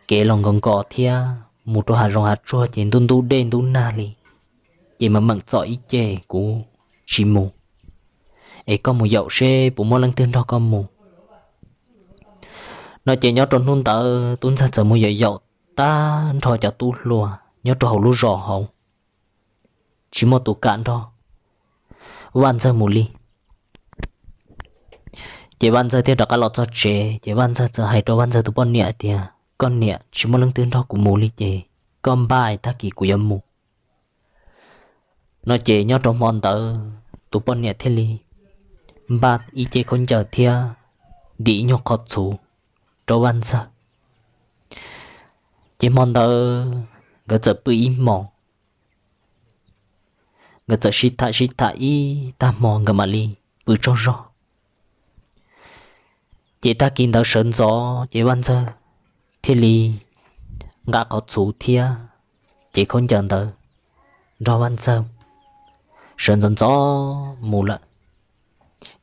kev los nkaus nkaus thiab mus rau hav zoov hav tsuag ces ntub ntub dej ntub nag li, ces mas meem txom ib ce, kuv tsis mus, es koj mus yaum seb puas muaj leej twg nrog koj mus. No ces nyob rau hnub ntawd tub ntxawg txawm mus yaum yaum tag nrho cov tub hluas nyob rau hauv lub zos hauv, tsis muaj tus kam nrog Vaj ntxawg mus li. Ces Vaj ntxawg thiaj rov qab los txog tsev, ces Vaj ntxawg txawm hais rau Vaj ntxawg tus poj niam tias, koj niam, tsis muaj leej twg nrog kuv mus li ces koj npaj tag kis kuv yuav mus. No ces nyob rau hmo ntawd tus poj niam thiaj li npaj ib ce khaub ncaws thiab ntim ib nyuag qhov txhuv rau Vaj ntxawg. Ces hmo ntawd nkawd txawm pw ib hmos, nkawd txawm sib tham sib tham ib tag hmo nkawd mam li pw tsaug zog. Ces tag kis ntawd sawv ntxov ces Vaj ntxawg thiaj li nqa qhov txhuv thiab cev khaub ncaws ntawd nrog Vaj ntxawg sawv ntxov ntxov mus lawm.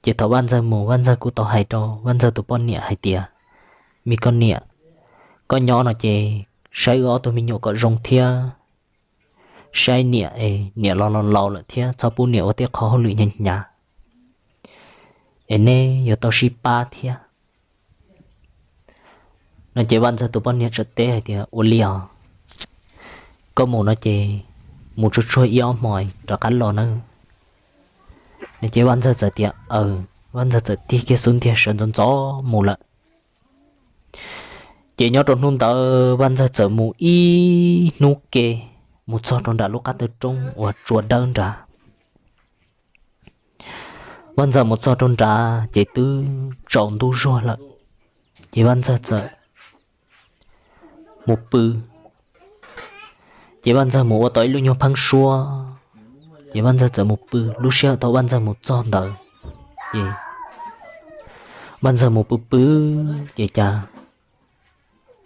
Ces thaum Vaj ntxawg mus, Vaj ntxawg kuj tau hais rau Vaj ntxawg tus poj niam hais tias, me koj niam, koj nyob no ces saib wb ob tug me nyuam kom zoo thiab, saib niam es niam los los laus lawm thiab txhob pub niam ua tej qhov hauj lwm hnyav hnyav es neb yuav tau sib pab thiab. No ces Vaj ntxawg tus poj niam txawm teb hais tias, ua li os, koj mus no ces mus tsuag tsuag ib ob hmos rov qab los nawb. No ces Vaj ntxawg txawm tias, aws. Vaj ntxawg txawm tig kiag xub ntiag sawv ntxov ntxov mus lawm. Ces nyob rau hnub ntawd Vaj ntxawg txawm mus ib hnub ke, mus txog rau nram lub qab taw roob uas tsua dawb nrad. Vaj ntxawg mus txog rau nrad ces twb tsaus ntuj zuag lawm. Ces Vaj ntxawg txawm mus pw. Ces Vaj ntxawg mus ua tau ib lub nyuag pheeb suab, ces Vaj ntxawg txawm mus pw. Lub sij hawm thaum Vaj ntxawg mus txog ntawd, ces Vaj ntxawg mus pw pw, ces cas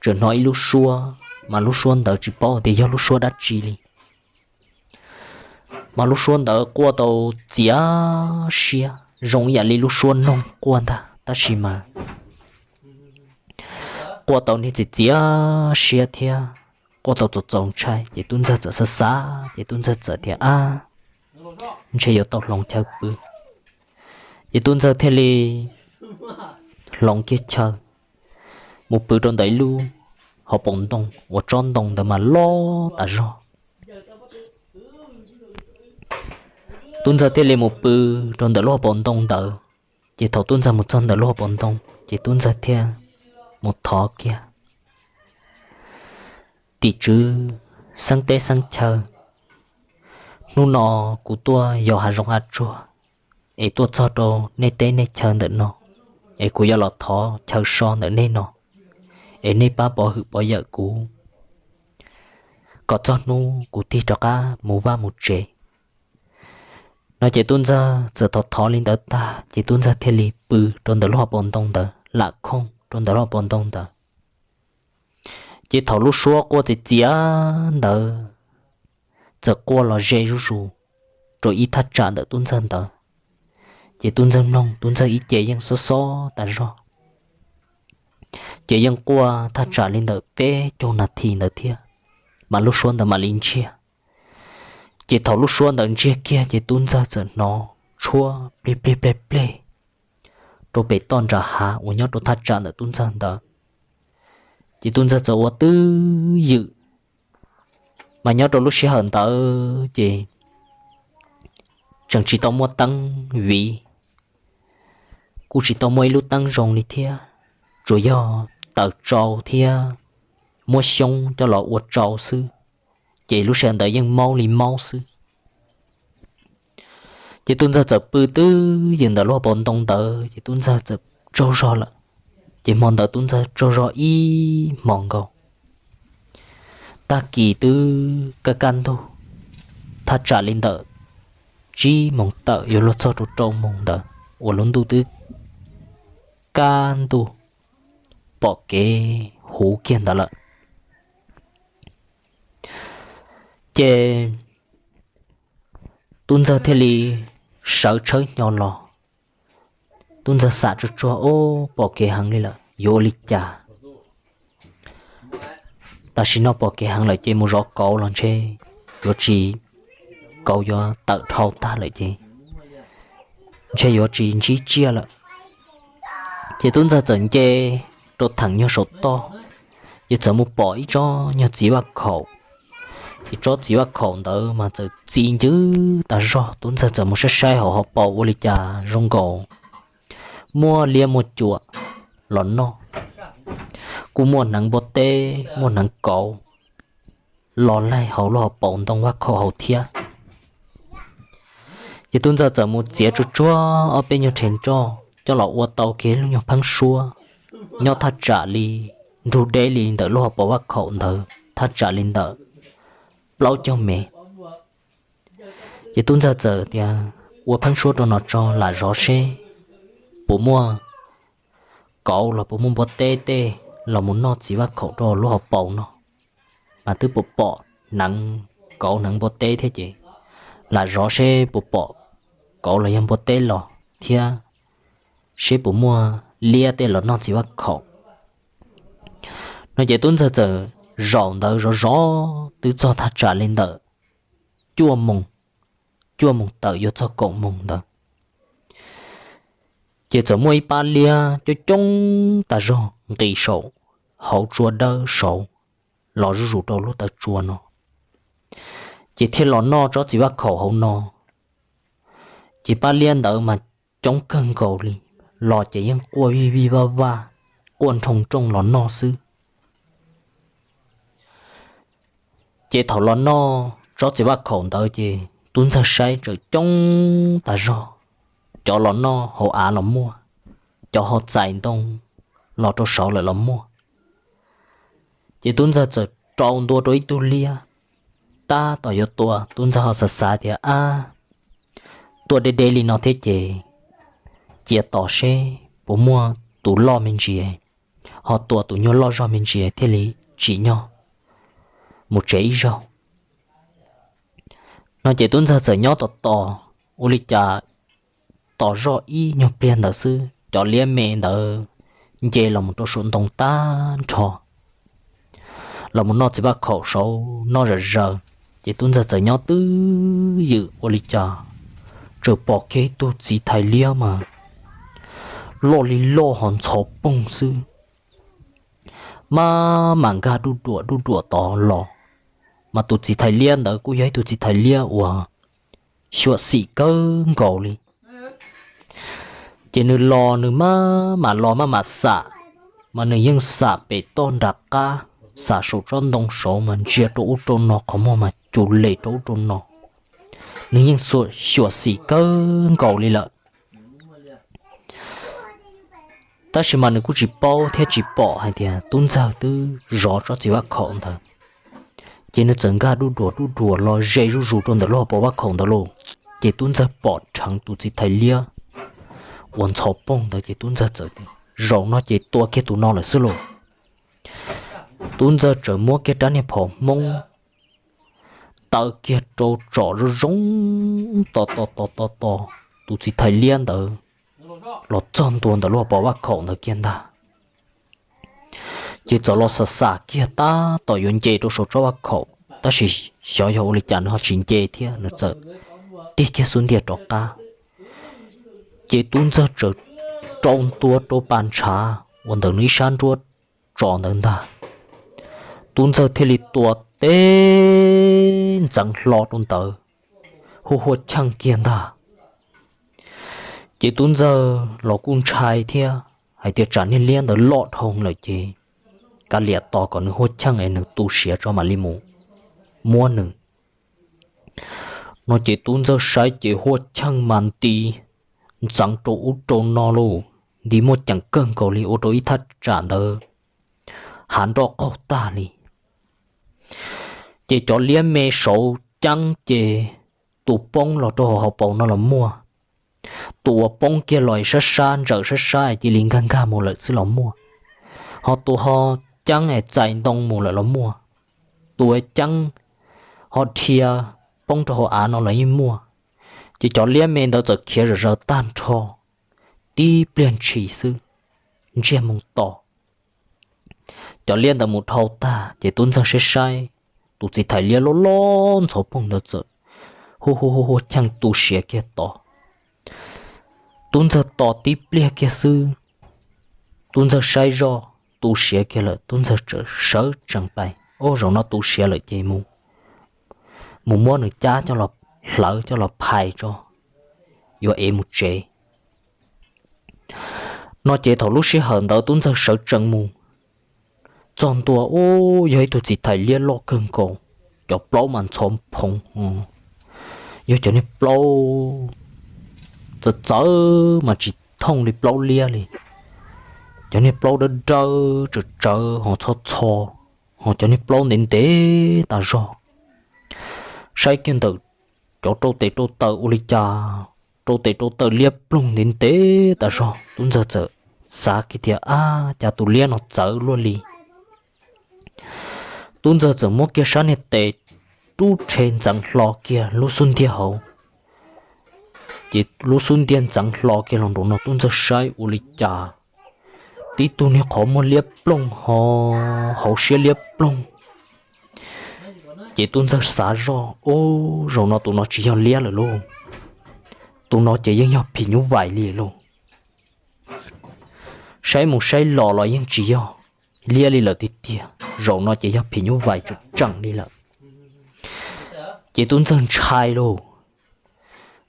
tseem hnov ib lub suab, mas lub suab ntawd tsis paub tias yog lub suab dab tsi li. Mas lub suab ntawd quaj tau txiav siab zoo ib yam li lub suab noog quaj ntag, tab sis mas quaj tau niag txiav txiav siab thiab quaj tau txaus txaus ntshai. Ces tub ntxawg txawm xav xav, ces tub ntxawg txawm tias, ab, ntshe yuav tau hloov chaw pw. Ces tub ntxawg thiaj li hloov kiag chaw mus pw rau ntawm ib lub hauv paus ntoo uas tsob ntoo ntawd mas loj tas zog. Tub Ntxawg thiaj li mus pw rau ntawm lub hauv paus ntoo ntawd. Ces thaum Tub Ntxawg mus txog ntawm lub hauv paus ntoo ces Tub Ntxawg thiaj mus thov kiag: Tim tswv xeeb teb xeeb chaw, hnub no kuv tuaj yos hav zoov hav tsuag es tuaj txog rau nej teb nej chaw ntawm no, es kuv yuav los thov chaw so ntawm nej no, es nej pab pov hwm pov yawm kuv kom txog hnub kuv tig rov qab mus vaj mus tsev. No ces Tub Ntxawg txawm thov thov li ntawd tag ces Tub Ntxawg thiaj li pw rau ntawm lub hauv paus ntoo ntawd, lam khooj rau ntawm lub hauv paus ntoo ntawd. Ces thaum lub suab quaj txias txias ntawd txawm quaj los ze zuj zus rau ib thaj tsam ntawm Tub Ntxawg ntawd. Ces Tub Ntxawg mloog Tub Ntxawg ib ce yeej xob xob tas zog. Ces yeej quaj thaj tsam li ntawm peb caug nas this ntawd thiab, mas lub suab ntawd mam li ntsiag. Ces thaum lub suab ntawd ntsiag kiag ces Tub Ntxawg txawm hnov tshuab plig plig pleg pleg rau pem toj nram hav uas nyob rau thaj tsam ntawm Tub Ntxawg ntawd. Ces Tub Ntxawg txawm ua twj ywm, mas nyob rau lub sij hawm ntawd ces tseem tsis tau muaj teeb viv, kuj tsis tau muaj ib lub teeb zoo li thiab, tsuas yog taws tsau thiab muab xyoob coj los ua tsau xwb, ces lub sij hawm ntawd yeej maub li maub xwb. Ces Tub Ntxawg txawm pw twj ywm ntawm lub hauv paus ntoo ntawd ces Tub Ntxawg txawm tsaug zog lawm. Ces hmo ntawd Tub Ntxawg tsaug zog ib hmos nkaus. Tag kis twb kaj kaj ntug, thaj tsam li ntawm tsib moos tawm yuav luag txog rau rau moos ntawd uas lub ntuj twb kaj ntug, pom kev huv kiag ntawd lawm. Ces Tub Ntxawg thiaj li sawv tshawb hnyo los. Tub Ntxawg xam tsuag tsuag, Ub, pom kev heev li lawm, yuav ua li cas? Tam sim no pom kev heev lawm ces mus zov kauv los ntshe yuav tsis, kauv yuav tawm dhau tag lawm ces ntshe yuav tsis ntsib tsiaj lawm. Ces Tub Ntxawg txawm nce rau theem nyuag saum toj, ces txawm mus pom ib tsob nyuag txiv vaj khaum. Ces tsob txiv vaj khaum ntawd mas txawm txi ncw tas zog. Tub Ntxawg txawm mus saib saib hauv hauv paus ua li cas zoo nkaus muaj liab muaj cuam los noj, kuj muaj hneev npua teb muaj hneev kauv los laig hauv lub hauv paus ntoo vaj khaum hauv thiab. Ces Tub Ntxawg txawm mus txiav tsuag tsuag ob peb nyuag rhe nroj coj los ua tau kiag lub nyuag pheeb suab nyob thaj tsam li nrug deb li ntawm lub hauv paus vaj khaum ntawd thaj tsam li ntawm plaub caug mev. Ces Tub Ntxawg txawm tias, Ua pheeb suab rau no tso lam zov seb puas muaj kauv los puas muaj npua teb tej los mus noj txiv vaj khaum rau lub hauv paus no. Mas twb pom pom hneev kauv hneev npua teb thiab ces lam zov seb puas pom kauv los yog npua teb los thiab seb puas muaj liab tej los noj txiv vaj khaum no. Ces Tub Ntxawg txawm zaum ntawd zov zov twb txog thaj tsam li ntawm cuaj moos, cuaj moos tawm yuav txog kaum moos ntawd, ces txawm muaj ib pab liab coob coob tas zog nqis saum hauv tsua dawb saud los zuj zus rau lub taw tsua no, ces thiaj los noj tsob txiv vaj khaum hauv no. Ces pab liab ntawd mas coob kawg nkaus li, los ces yeej quaj vij vij vaj vaj, quaj nroo nrooj los noj xwb. Ces thaum los noj tsob txiv vaj khaum ntawd ces Tub Ntxawg saib tseem coob tas zog, cov los noj hauv av los muaj, cov ho txais ntoo los rau saud lawm los muaj. Ces Tub Ntxawg txawm rau ntua rau ib tug liab, tab tom yuav tua, Tub Ntxawg ho xav xav tias, Ab, tuaj deb deb li no thiab ces cia tos seb puas muaj tus loj me ntsis, ho tua tus nyuag loj zog me ntsis thiaj li tsim nyog mus tsev ib zaug no. Ces Tub Ntxawg txawm nyob tos tos, ua li cas tos zoj ib nyuag pliag ntawd xwb cov liab me ntawd nce los mus rau saum ntoo tag nrho, los mus noj txiv vaj khaum saud noj zom zaws. Ces Tub Ntxawg txawm nyob twj ywm ua li cas txawm pom kiag ib tug txiv thais liab mas loj li loj ho ntxhov poog xwb, maj mam nkag duj duam duj duam tod los. Mas tus txiv thais liab ntawd kuj yog ib tug txiv thais liab uas xyuam xim kawg nkaus li. Ces nws los nws maj mam los maj mam xam, mas nws yeej xam pem toj nram qab, xam saum tsob ntoo saud mas ntsia rau ub rau no qhov muag mas cus lem rau ub rau no. Nws yeej xyuam xim kawg nkaus li lawm. Tab sis mas nws kuj tsis paub thiab tsis pom hais tias tub ntxawg twb zov tsob txiv vaj khaum ntawd. Ces nws txawm nkag duj duas duj duas los ze zuj zus rau ntawm lub hauv paus vaj khaum ntawd lauj. Ces tub ntxawg pom rheev tus txiv thais liab uas ntxhov poog ntawd ces tub ntxawg txawm tias, zaum no ces tua kiag tus no lawm xwb lauj. Tub ntxawg txawm muab kiag rab niag phom hmoob taw kiag rau tsom zoo zoo, tos tos tos tos tos tus txiv thais liab ntawd los txog ntua ntawm lub hauv paus vaj khaum ntawd kiag ntag. Ces txawm los xam xam kiag tab tom yuav nce rau saum tsob vaj khaum, tab sis xyov yog ua li cas nws ho tsis nce thiab nws txawm tig kiag xub ntiag rov qab. Ces tub ntxawg txawm rau ntua rau pas ntshav uas ntawm nws ib sab nruab tso ntawd ntag. Tub ntxawg thiaj li tua teb ntxeev hlo rau ntawd, hu huaj cheej kiag ntag. Ces tub ntxawg los kuj ntshai thiab hais tias tsam niag liab ntawd loj dhau lawm ces kav liam tos kom nws huaj cheej es nws tu siav tso mam li mus muab nws no. Ces tub ntxawg saib ces huaj cheej mas nti ntxeev rau ub rau no lauj, nti muaj ceem kawg nkaus li ua rau ib thaj tsam ntawd hav nroj qaug tag li. Ces cov liab me saud ceeb ces tus poob los rau hauv paus no los muaj, tus uas poob kiag los sab sab ntsawm sab sab cia li nkag nkag mus lawm xwb los muaj, ho tus ho ceeb es txais ntoo mus lawm los muaj, tus ceeb ho dhia poob rau hauv av no los yeej muaj. Ces cov liab me ntawd txawm khiav zom zaws tag nrho, tib pliag ntshis xwb, ntsiag moo to. Cov liab ntawd mus dhau tag ces tub ntxawg saib saib, tus txiv thais liab loj loj ntxhov poog ntawd txawm hu hu hu huaj cheej tu siav kiag tos. Tub ntxawg tos tib pliag kiag xwb, tub ntxawg saib zoj tu siav kiag lawm, tub ntxawg txawm sawv tsees pais, o, zaum no tu siav lawm ces mus, mus muab nws cab coj los hlawv coj los phais tso, yuav ev mus tsev no. Ces thaum lub sij hawm ntawd tub ntxawg sawv tsees mus txog ntua, u, yog ib tug txiv thais liab loj kawg nkaus, cov plaub mas ntxhov phoov, yog cov niag plaub txawv txawv mas tsis thooj li plaub liab li. Cov niag plaub dawb dawb tsawv tsawv ho txho txho, ho cov niag plaub ntev ntev tas zog. Saib kiag ntawm cov rau tes rau taw ua li cas, rau tes rau taw liab ploog ntev ntev tas zog, tub ntxawg txawm xav kiag tias, ab, cas tus liab no txawv luaj li. Tub ntxawg txawm muab kiag sab niag tes rub rhe ntxeev hlo kiag lub xub ntiag hauv. Ces lub xub ntiag ntxeev hlo kiag los nraum no, tub ntxawg saib ua li cas tib tug niag qhov muag liab ploog ho hauv siab liab ploog. Ces tub ntxawg xav zoj, u, zaum no tus no tsis yog liab lawm lauj, tus no ces yeej yog phim nyuj vais li lauj. Saib mus saib los los yeej tsis yog liab li lawm tiag tiag, zaum no ces yog phim nyuj vais tseem tseem li lawm. Ces tub ntxawg ntshai lauj,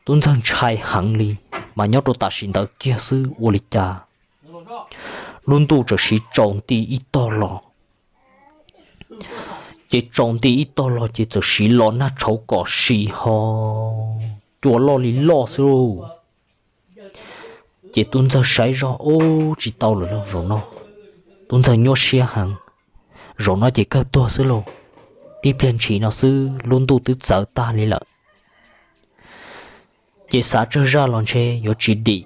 tub ntxawg ntshai heev li. Mas nyob rau tam sim ntawd kiag xwb ua li cas lub ntuj txawm siv tsaus nti ib tog los. Ces tsaus nti ib tog los ces txawm siv los nag tshauv kom si ho cua loj li loj xwb lauj. Ces tub ntxawg saib zoj, u, tsis tau lawm lauj zaum no, tub ntxawg nyuaj siab heev, zaum no ces kawg tuag xwb lauj, tib pliag ntshis no xwb lub ntuj twb txawv tag li lawm. Ces xav tsawg zaj los ntshe yuav tsis dim,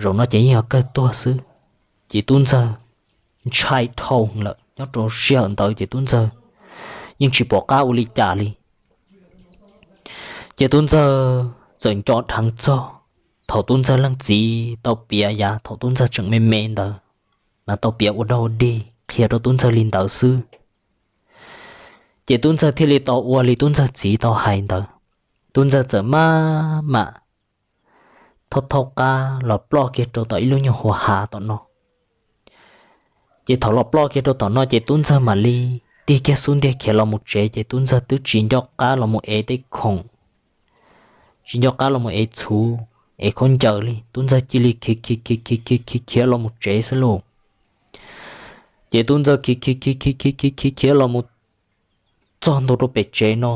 zaum no ces yeej yog kawg tuag xwb. Ces tub ntxawg ntshai dhau lawm, nyob rau sij hawm ntawd ces tub ntxawg yeej tsis pom qab ua li cas li. Ces tub ntxawg txawm nco dheev txog thaum tub ntxawg leej txiv tau piav yav thaum tub ntxawg tseem me me ntawd, mas tau piav ua dog ua dig qhia rau tub ntxawg li ntawd xwb. Ces tub ntxawg thiaj li tau ua li tub ntxawg txiv tau hais ntawd. Tub ntxawg txawm maj mam thauj thauj qab los ploj kiag rau tom ib lub nyuag hauv hav tom no. Ces thaum los ploj kiag rau tom no ces tub ntxawg mam li tig kiag xub ntiag khiav los mus tsev, ces tub ntxawg twb tsis nco qab los mus ev tej khoom tsis nco qab los mus ev txhuv, ev khaub ncaws li. Tub ntxawg cia li khiav khiav khiav khiav khiav khiav los mus tsev xwb lauj. Ces tub ntxawg khiav khiav khiav khiav khiav khiav khiav los mus txog ntua rau pem tsev no,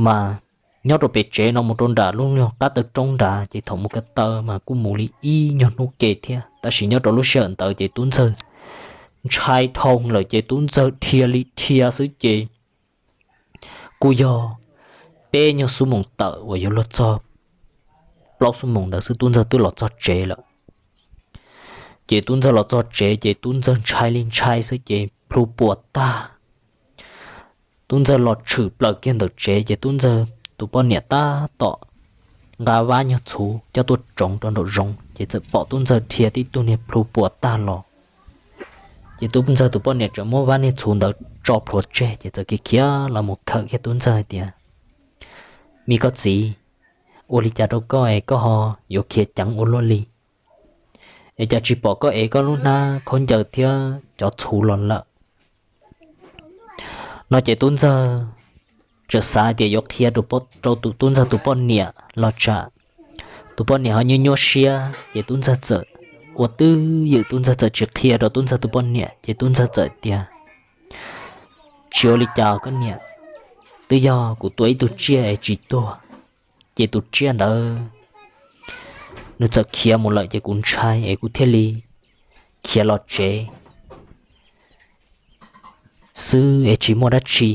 mas nyob rau pem tsev no mus rau nram lub qab taw roob nrad ces thaum mus ko taw mas kuj mus li ib nyuag hnub ke thiab, tab sis nyob rau lub sij hawm ntawd ces tub ntxawg ntshai dhau lawm ces tub ntxawg dhia li dhia xwb ces kuj yog peb nyuag xuab moos tawm uas yuav luag txog plaub xuab moos ntawd xwb tub ntxawg twb los txog tsev lawm. Ces tub ntxawg los txog tsev ces tub ntxawg ntshai li ntshai xwb ces plhu puas tag. Tub ntxawg los tshwm plaws kiag ntawm tsev ces tub ntxawg tus poj niam tab tom nqa vab nyuag txhuv coj tuaj tsoov rau nraum zoov ces txawm pom tub ntxawg dhia tib tug niag plhu puas tag los. Ces tub ntxawg tus poj niam txawm muab vab niag txhuv ntawd tso plhuav tseg ces txawm khiav khiav los mus khawm kiag tub ntxawg hais tias, Me koj txiv, ua li cas rau koj es koj ho yuav khiav ceev ua luaj li? Es cas tsis pom koj ev koj lub hnab khaub ncaws thiab cov txhuv los lawm? No ces tub ntxawg txawm xav tias yuav qhia rau tus tub ntxawg tus poj niam los tsam tus poj niam ho nyuaj nyuaj siab ces tub ntxawg txawm ua twj ywm tub ntxawg txawm tsis qhia rau tub ntxawg tus poj niam ces tub ntxawg txawm tias, Tsis ua li cas koj niam, twb yog kuv tua ib tug tsiaj es tsis tuag, ces tus tsiaj ntawd nws txawm khiav mus lawm ces kuv ntshai es kuv thiaj li khiav los tsev xwb es tsis muaj dab tsi.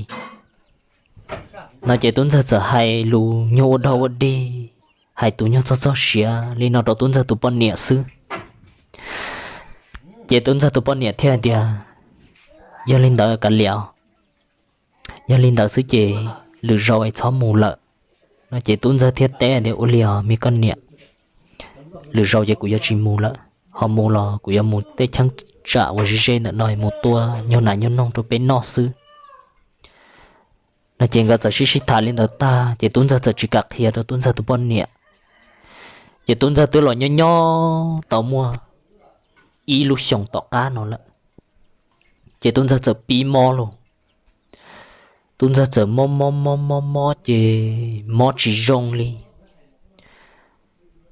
No ces tub ntxawg txawm hais lus nyuag ua dog ua dig, hais tus nyuag txog txog siav li no rau tub ntxawg tus poj niam xwb. Ces tub ntxawg tus poj niam thiaj hais tias, Yog li ntawd kav liam, yog li ntawd xwb ces lwm zaus es txhob mus lawm. No ces tub ntxawg thiaj teb tias, Ua li os me koj niam, lwm zaus ces kuv yuav tsis mus lawm, ho mus los kuv yuav mus tej cheeb tsam uas ze ze ntawm no mus tua nyuag nas nyuag noog rau peb noj xwb. No ces nkawd txawm sib sib tham li ntawd tag ces tub ntxawg txawm tsis kam qhia rau tub ntxawg tus poj niam. Ces tub ntxawg twb los nyob nyob tau muaj ib lub xyoos tom qab no lawm, ces tub ntxawg txawm pib mob lauj. Tub ntxawg txawm mob mob mob mob mob ces mob tsis zoo li,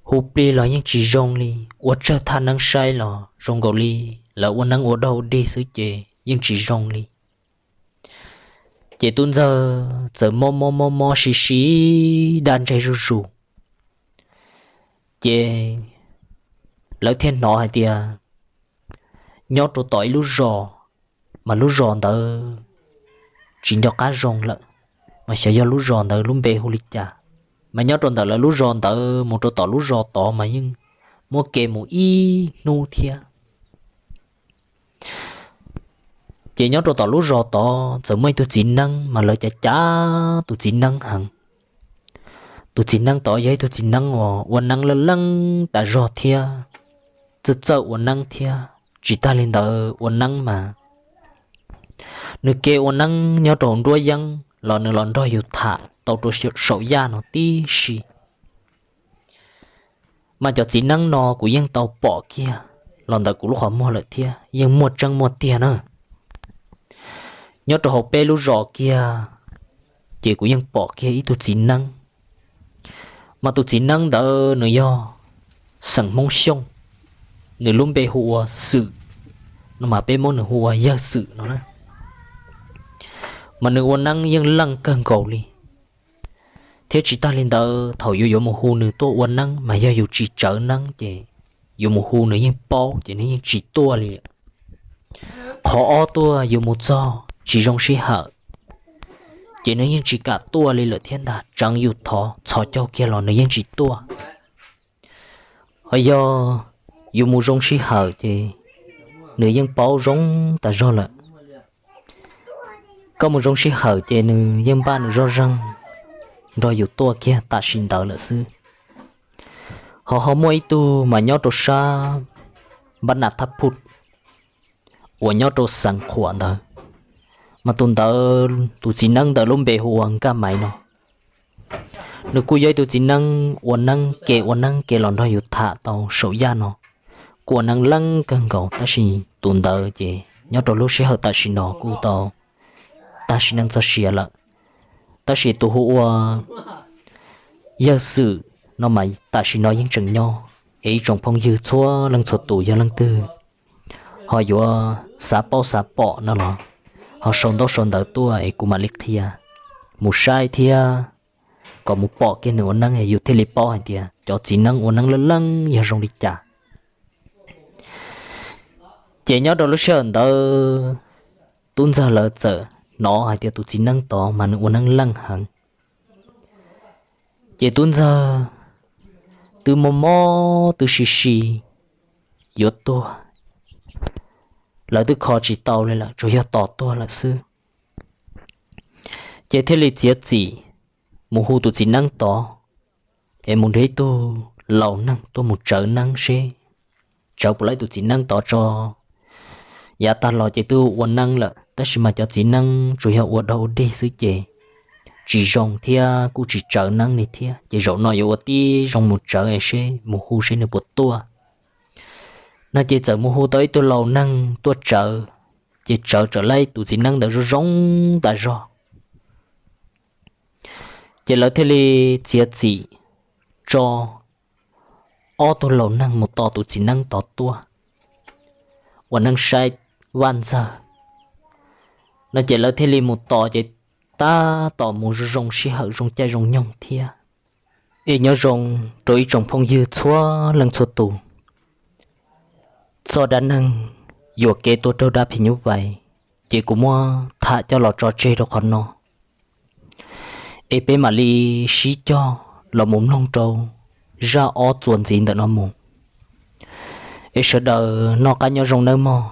hu plig los yeej tsis zoo li, ua tsawg thaj neeb saib los zoo nkaus li lawv ua neeb ua dog ua dig xwb ces yeej tsis zoo li. Ces tub ntxawg txawm mob mob mob mob si si daj ntseg zuj zus. Ces lawv thiaj hnov hais tias nyob rau tom ib lub zos, mas lub zos ntawd tsis nco qab zoo lawm, mas xyov yog lub zos ntawd lub npe hu li cas. Mas nyob rau ntawm lawv lub zos ntawd mus rau tom lub zos tod mas yeej muaj kev mus ib hnub thiab. Ces nyob rau tom lub zos tod txawm muaj ib tug txiv neeb mas lawv cav cav tus txiv neeb heev. Tus txiv neeb tod yog ib tug txiv neeb uas ua neeb leej leej tas zog thiab txawj txawj ua neeb thiab. Tsis tag li ntawd ua neeb mas nws ke ua neeb nyob rau nruab yeeb los nws los nrog yus tham tau rau saum yaj no tib si. Mas cov txiv neeb no kuv yeej tau pom kiag los ntawm kuv lub qhov muag lawm thiab yeej muaj tseeb muaj tiag na. Nyob rau hauv peb lub zos kiag ces kuv yeej pom kiag ib tug txiv neeb. Mas tus txiv neeb ntawd nws yog xeem Hmoob Xyooj, nws lub npe hu ua Xwm, no mas peb muab nws hu ua Yawg Xwm no na. Mas nws ua neeb yeej leej kawg nkaus li. Thiab tsis tag li ntawd thaum yus yuav mus hu nws tuaj ua neeb mas yog yus tsis tsawv neeb ces yus mus hu nws yeej paub ces nws yeej tsis tuaj li. Qhov ob tuaj yus mus txog tsis zoo sij hawm ces nws yeej tsis kam tuaj li lawm thiab ntag, tseev yus thov txhos caug kiag los nws yeej tsis tuaj. Ho yog yus mus zoo sij hawm ces nws yeej paub zoo tas zog lawm. Koj mus zoo sij hawm ces nws yeej npaj nws zoj zeeg nrog yus tuaj kiag tam sim ntawd lawm xwb. Ho ho muaj ib tug mas nyob rau sab Npab Nas Thab Phuj uas nyob rau xeev Qhuam ntawd, mas tus ntawd tus txiv neeb ntawd lub npe hu ua Nkaj Maiv no. Nws kuj yog ib tug txiv neeb ua neeb ke ua neeb ke los nrog yus tham tau saum yaj no, kuj ua neeb leej kawg nkaus tab sis tus ntawd ces nyob rau lub sij hawm tam sim no kuj tau tag sim neej txoj sia lawm. Tab sis tus hu ua Yawg Xwm no mas tam sim no yeej tseem nyob, es ib tsoom phooj ywg txhua leej txhua tus yog leej twg ho yuav xav paub xav pom no los ho sau ntaub sau ntawv tuaj es kuv mam li qhia mus saib thiab kom mus pom kiag nws ua neeb yus thiaj li paub hais tias cov txiv neeb ua neeb leej leej yog zoo li cas. Ces nyob rau lub sij hawm ntawd tub ntxawg lawv txawm hnov hais tias tus txiv neeb tod mas nws ua neeb leej heev. Ces tub ntxawg twb mob mob twb si si yuav tuag, lawv twb kho tsis tau li lawm tsuas yog tos tuag lawm xwb. Ces thiaj li txiav txim mus hu tus txiv neeb tod es mus nrhiav ib tug laus neeg tuaj mus tsawv neeb seb tsawv puas laib tus txiv neeb tod tso. Yav tag los ces twb ua neeb lawm tab sis mas cov txiv neeb tsuas yog ua dog ua dig xwb ces tsis zoo thiab kuj tsis tsawv neeb li thiab, ces zaum no yuav ua tib zoo mus tsawv es seb mus hu seb nws puas tuaj no. Ces txawm mus hu tau ib tug laus neeg tuaj tsawv, ces tsawv tsawv laib tus txiv neeb ntawd zoo zoo tas zog. Ces lawv thiaj li txiav txim tso ob tug laus neeg mus tos tus txiv neeb tod tuaj ua neeb saib vaj ntxawg no. Ces lawv thiaj li mus tos ces tab tom mus zoo zoo sij hawm zoo caij zoo nyoog thiab. Es nyob zoo rau ib tsoom phooj ywg txhua leej txhua tus, txoj dab neeg yuam kev tuaj raug dab phim nyuj vais ces kuv muab tham coj los tso tseg rau qhov no. Es peb mam li sib cog los mus mloog rau zaj ob txuas ntxiv ntawm no mus. Es sawv daws noj qab nyob zoo nawb mog,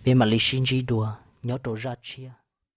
peb mam li sib ntsib dua nyob rau zaj tshiab.